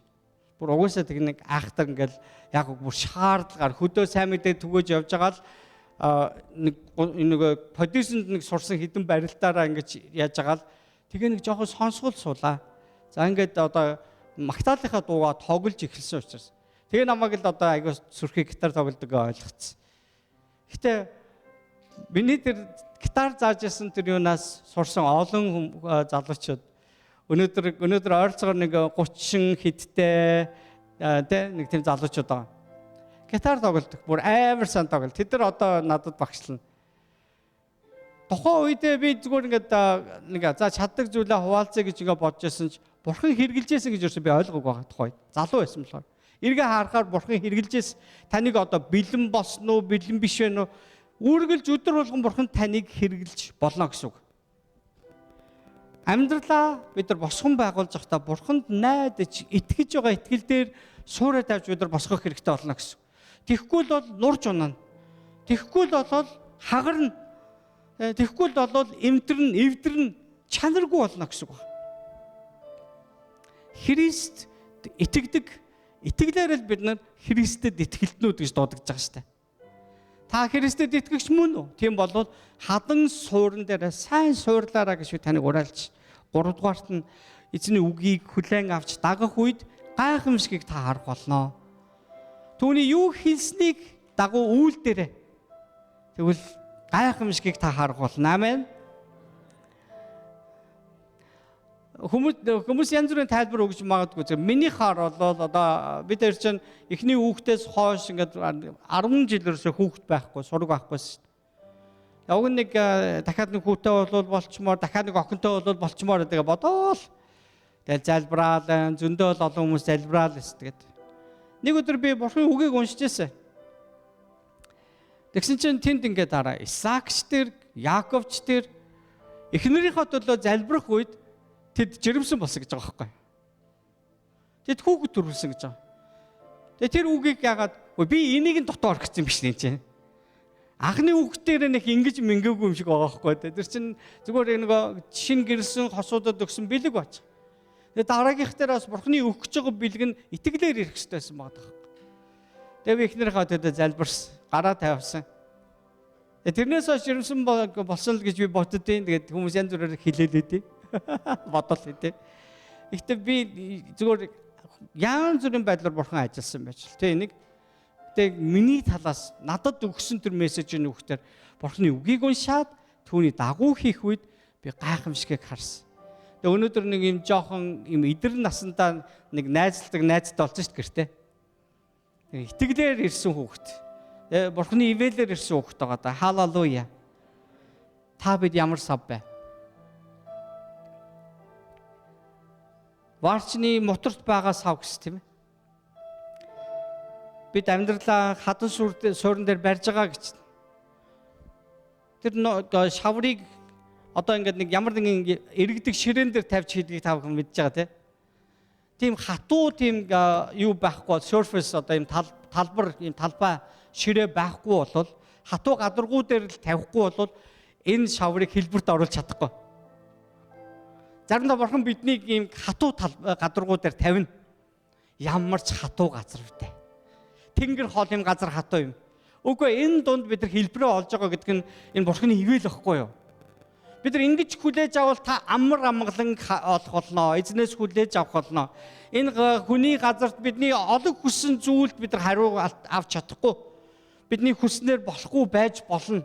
S1: Бүр угаасаа тэг нэг айхтар ингээл яг бүр шаардлагаар хөдөө сайн мэдээ түгэж явж байгаа л нэг нөгөө продюсерт нэг сурсан хідэн барилтаараа ингэж яаж байгаа л тэгээ нэг жоохон сонсгол суулаа. За ингээд одоо Магдалийнхаа дуугаа тоглож эхэлсэн учраас тэгээ намайг л одоо айгүй сүрхий гитар тоглодог ойлгоцсон. Гэтэ миний тэр гитар зааж исэн тэр юунаас сурсан олон залуучууд өнөөдөр ойролцоогоор нэг 30 хэдтэй тэ нэг тийм залуучууд байгаа. Гитар тоглодог. Бүр амар сайн тоглол. Тэд нар одоо надад багшлана. Тухайн үедээ би зүгээр ингээд нэг за чаддаг зүйлээ хуваалцъя гэж ингээд бодож байсан ч Бурхан хэрэгжилжсэн гэж ерөөсөө би ойлгоогүй байгаа тухай. Залуу байсан болохоор. Эргээ харахаар Бурхан хэрэгжилжсэн. Таныг одоо бэлэн болсон уу, бэлэн биш вэ нүү? Үргэлж өдөр болгон Бурхан таныг хэрэгжилж болно гэсэн үг. Амьдралаа бид нар босгон байгуулж байхдаа Бурханд найдаж итгэж байгаа итгэл дээр суурэ тавьж бид нар босгох хэрэгтэй болно гэсэн. Тэгэхгүй л бол нурж унана. Тэгэхгүй л бол хагарна. Тэгэхгүй л бол эмдэрнэ, эвдэрнэ, чанаргүй болно гэсэн үг. Христ итгэдэг, итгэлээр л бид нар Христэд итгэлтнүүд гэж дуудагдж байгаа шүү дээ. Та Христэд итгэгч мөн үү? Тийм бол хадан суурин дээр сайн суурлаараа гэж би таныг уриалж. 3 дугаарт нь эзний үгийг хүлээн авч дагах үед гайхамшигыг та харах болно. Түүний юу хэлснийг дагуу үйлдээрэй. Тэгвэл гайхамшигыг та харах болно. Амен. Хүмүүс янз бүрийн тайлбар өгч магадгүй. Миний хаар бол одоо бид нар чинь эхний хүүхдээс хойш ингээд 10 жил ерөөсөө хүүхд байхгүй, сураг байхгүйсэн шүү дээ. Уг нэг дахиад нэг хүүтэй бол болчмоор, дахиад нэг охинтой бол болчмоор гэдэг бодоол. Тэгэл залбираал, зөндөө л олон хүмүүс залбираал гэсэн. Тэгээд нэг өдөр би Бурхны үгийг уншиж байсан. Тэгсэн чинь тэнд ингээд дараа Исаакч тэр, Яаковч тэр эхнэрийнхээ төлөө залбирах үед тэд жирэмсэн болсон гэж байгаа байхгүй. Тэд хүүхэд төрүүлсэн гэж байгаа. Тэгээ тэр үгийг яагаад би энийг нь дотоо орох гэсэн юм биш нэ чинь. Анхны хүүхдээр нэг ингэж мингээгүй юм шиг байгаа байхгүй. Тэр чинь зүгээр нөгөө шин гэрсэн хосуудад өгсөн бэлэг бач. Тэгээ дараагийнх дээр бас Бурхны өгөх гэж байгаа бэлэг нь итгэлээр ирэх хэрэгтэй байсан байгаа байхгүй. Тэгээ би эхнэрийнхээ төлөө залбирсан, гараа тавьсан. Тэгээ тэрнээс хойш жирэмсэн болсон л гэж би боддtiin. Тэгээд хүмүүс янз бүрээр хэлээлээ дээ. Бодол тий. Гэхдээ би зүгээр янз бүрийн байдлаар Бурхан ажилласан байж л тий нэг. Тэгээ миний талаас надад өгсөн тэр мессежийн үгээр Бурханы үгийг уншаад түүний дагуу хийх үед би гайхамшигыг харсан. Тэгээ өнөөдөр нэг юм жоохон юм идэр насандаа нэг найзалдаг найзтай болсон шүү дээ гэртээ. Итгэлээр ирсэн хүүхэд. Тэгээ Бурханы ивэлээр ирсэн хүүхэд байгаа да. Халелуя. Та бид ямар сав бэ? Варчны моторт байгаа сав гэсэн тийм ээ. Бид амьдралаа хадан суурин дээр барьж байгаа гэж. Тэр шаврыг одоо ингээд нэг ямар нэгэн эргэдэг ширээн дээр тавьж хийдгийг та бүхэн мэдж байгаа тий. Тийм хатуу тийм юу байхгүй surface одоо ийм талбар ийм талбай ширээ байхгүй бол хатуу гадаргуу дээр л тавихгүй бол энэ шаврыг хэлбэрт оруулж чадахгүй. Заримдаа бурхан биднийг ийм хатуу гадаргуу дээр тавина. Ямар ч хатуу газар үтэй. Тэнгэр хоол юм газар хатуу юм. Үгүй энэ дунд бид нар хэлбэрээ олж байгаа гэдэг нь энэ бурханы ивэл واخгүй юу? Бид нар ингэж хүлээж авал та амар амгалан олох болно. Эзнээс хүлээж авах болно. Энэ хүний газарт бидний олон хүссэн зүйлд бид нар хариу авч чадахгүй. Бидний хүснээр болохгүй байж болно.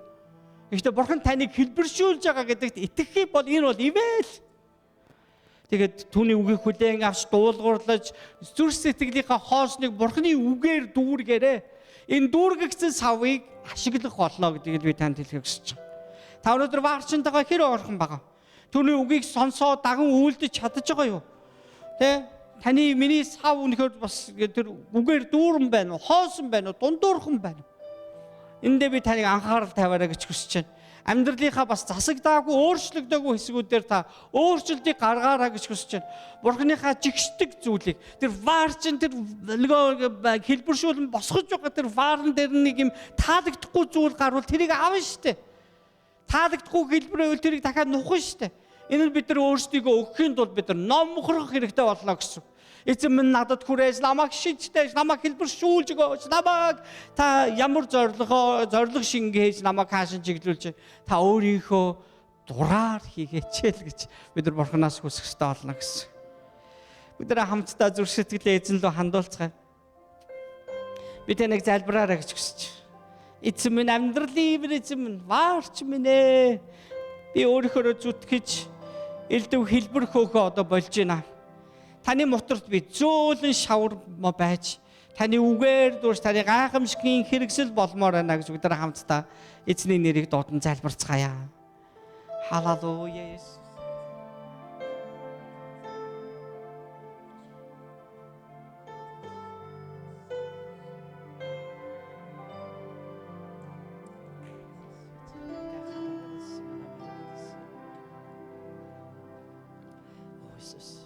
S1: Гэхдээ бурхан таныг хэлбэршүүлж байгаа гэдэгт итгэх бол энэ бол ивэл. Тэгээд түүний үгийг хүлээн авч дуулгуурлаж зүрх сэтгэлийнхаа хоосныг бурханы үгээр дүүргээрэй. Энэ дүүргэгдсэн савыг ашиглах болно гэдгийг би танд хэлхийг хүсэж байна. Та өнөөдөр ваарчинтайгаа хэр ойрхон байгаа? Түүний үгийг сонсоо даган үйлдэж чадаж байгаа юу? Тэ? Таны миний сав үнэхээр бас тэр үгээр дүүрэн байна уу? Хоосон байна уу? Дундуурхан байна уу? Эндээ би таныг анхаарал тавиарай гэж хүсэж байна. Амьдралынхаа бас засагдаагүй, өөрчлөгдөөгүй хэсгүүдээр та өөрчлөлтийг гаргаарай гэж хүсэж байна. Бурханыхаа жигшдэг зүйлийг тэр ваарчин тэр нөгөө хэлбэршүүлэн босгож байгаа тэр ваарн дээр нэг юм таалагдахгүй зүйл гарвал тэрийг авна штэ. Таалагдахгүй хэлбэрээ үл тэрийг дахиад нухна штэ. Энэ нь бид нар өөрсдийгөө өгөхийн тулд бид нар номхорох хэрэгтэй болно гэсэн. Эзэн минь надад хүрээж, намайг шидтэй, намайг хэлбэршүүлж өгөөч, намайг та ямар зорилго шингээж намайг хаашин чиглүүлж та өөрийнхөө дураар хийгээч л гэж бид нар бурханаас хүсэх ёстой болно гэсэн. Бид нар хамтдаа зүрх сэтгэлээ эзэн рүү хандуулцгаая. Би таныг залбираарай гэж хүсэж. Эзэн минь амьдралын минь эзэн минь ваарч минь ээ. Би өөрийнхөө зүтгэж элдв хэлбэр хөөхөө одоо болж байна. Таны моторт би зөөлөн шавар байж таны үгээр дүүрч таны гайхамшигын хэрэгсэл болмоор байна гэж бид нар хамтдаа эзний нэрийг дуудан залбирцгаая. Халелуя Есүс. Есүс.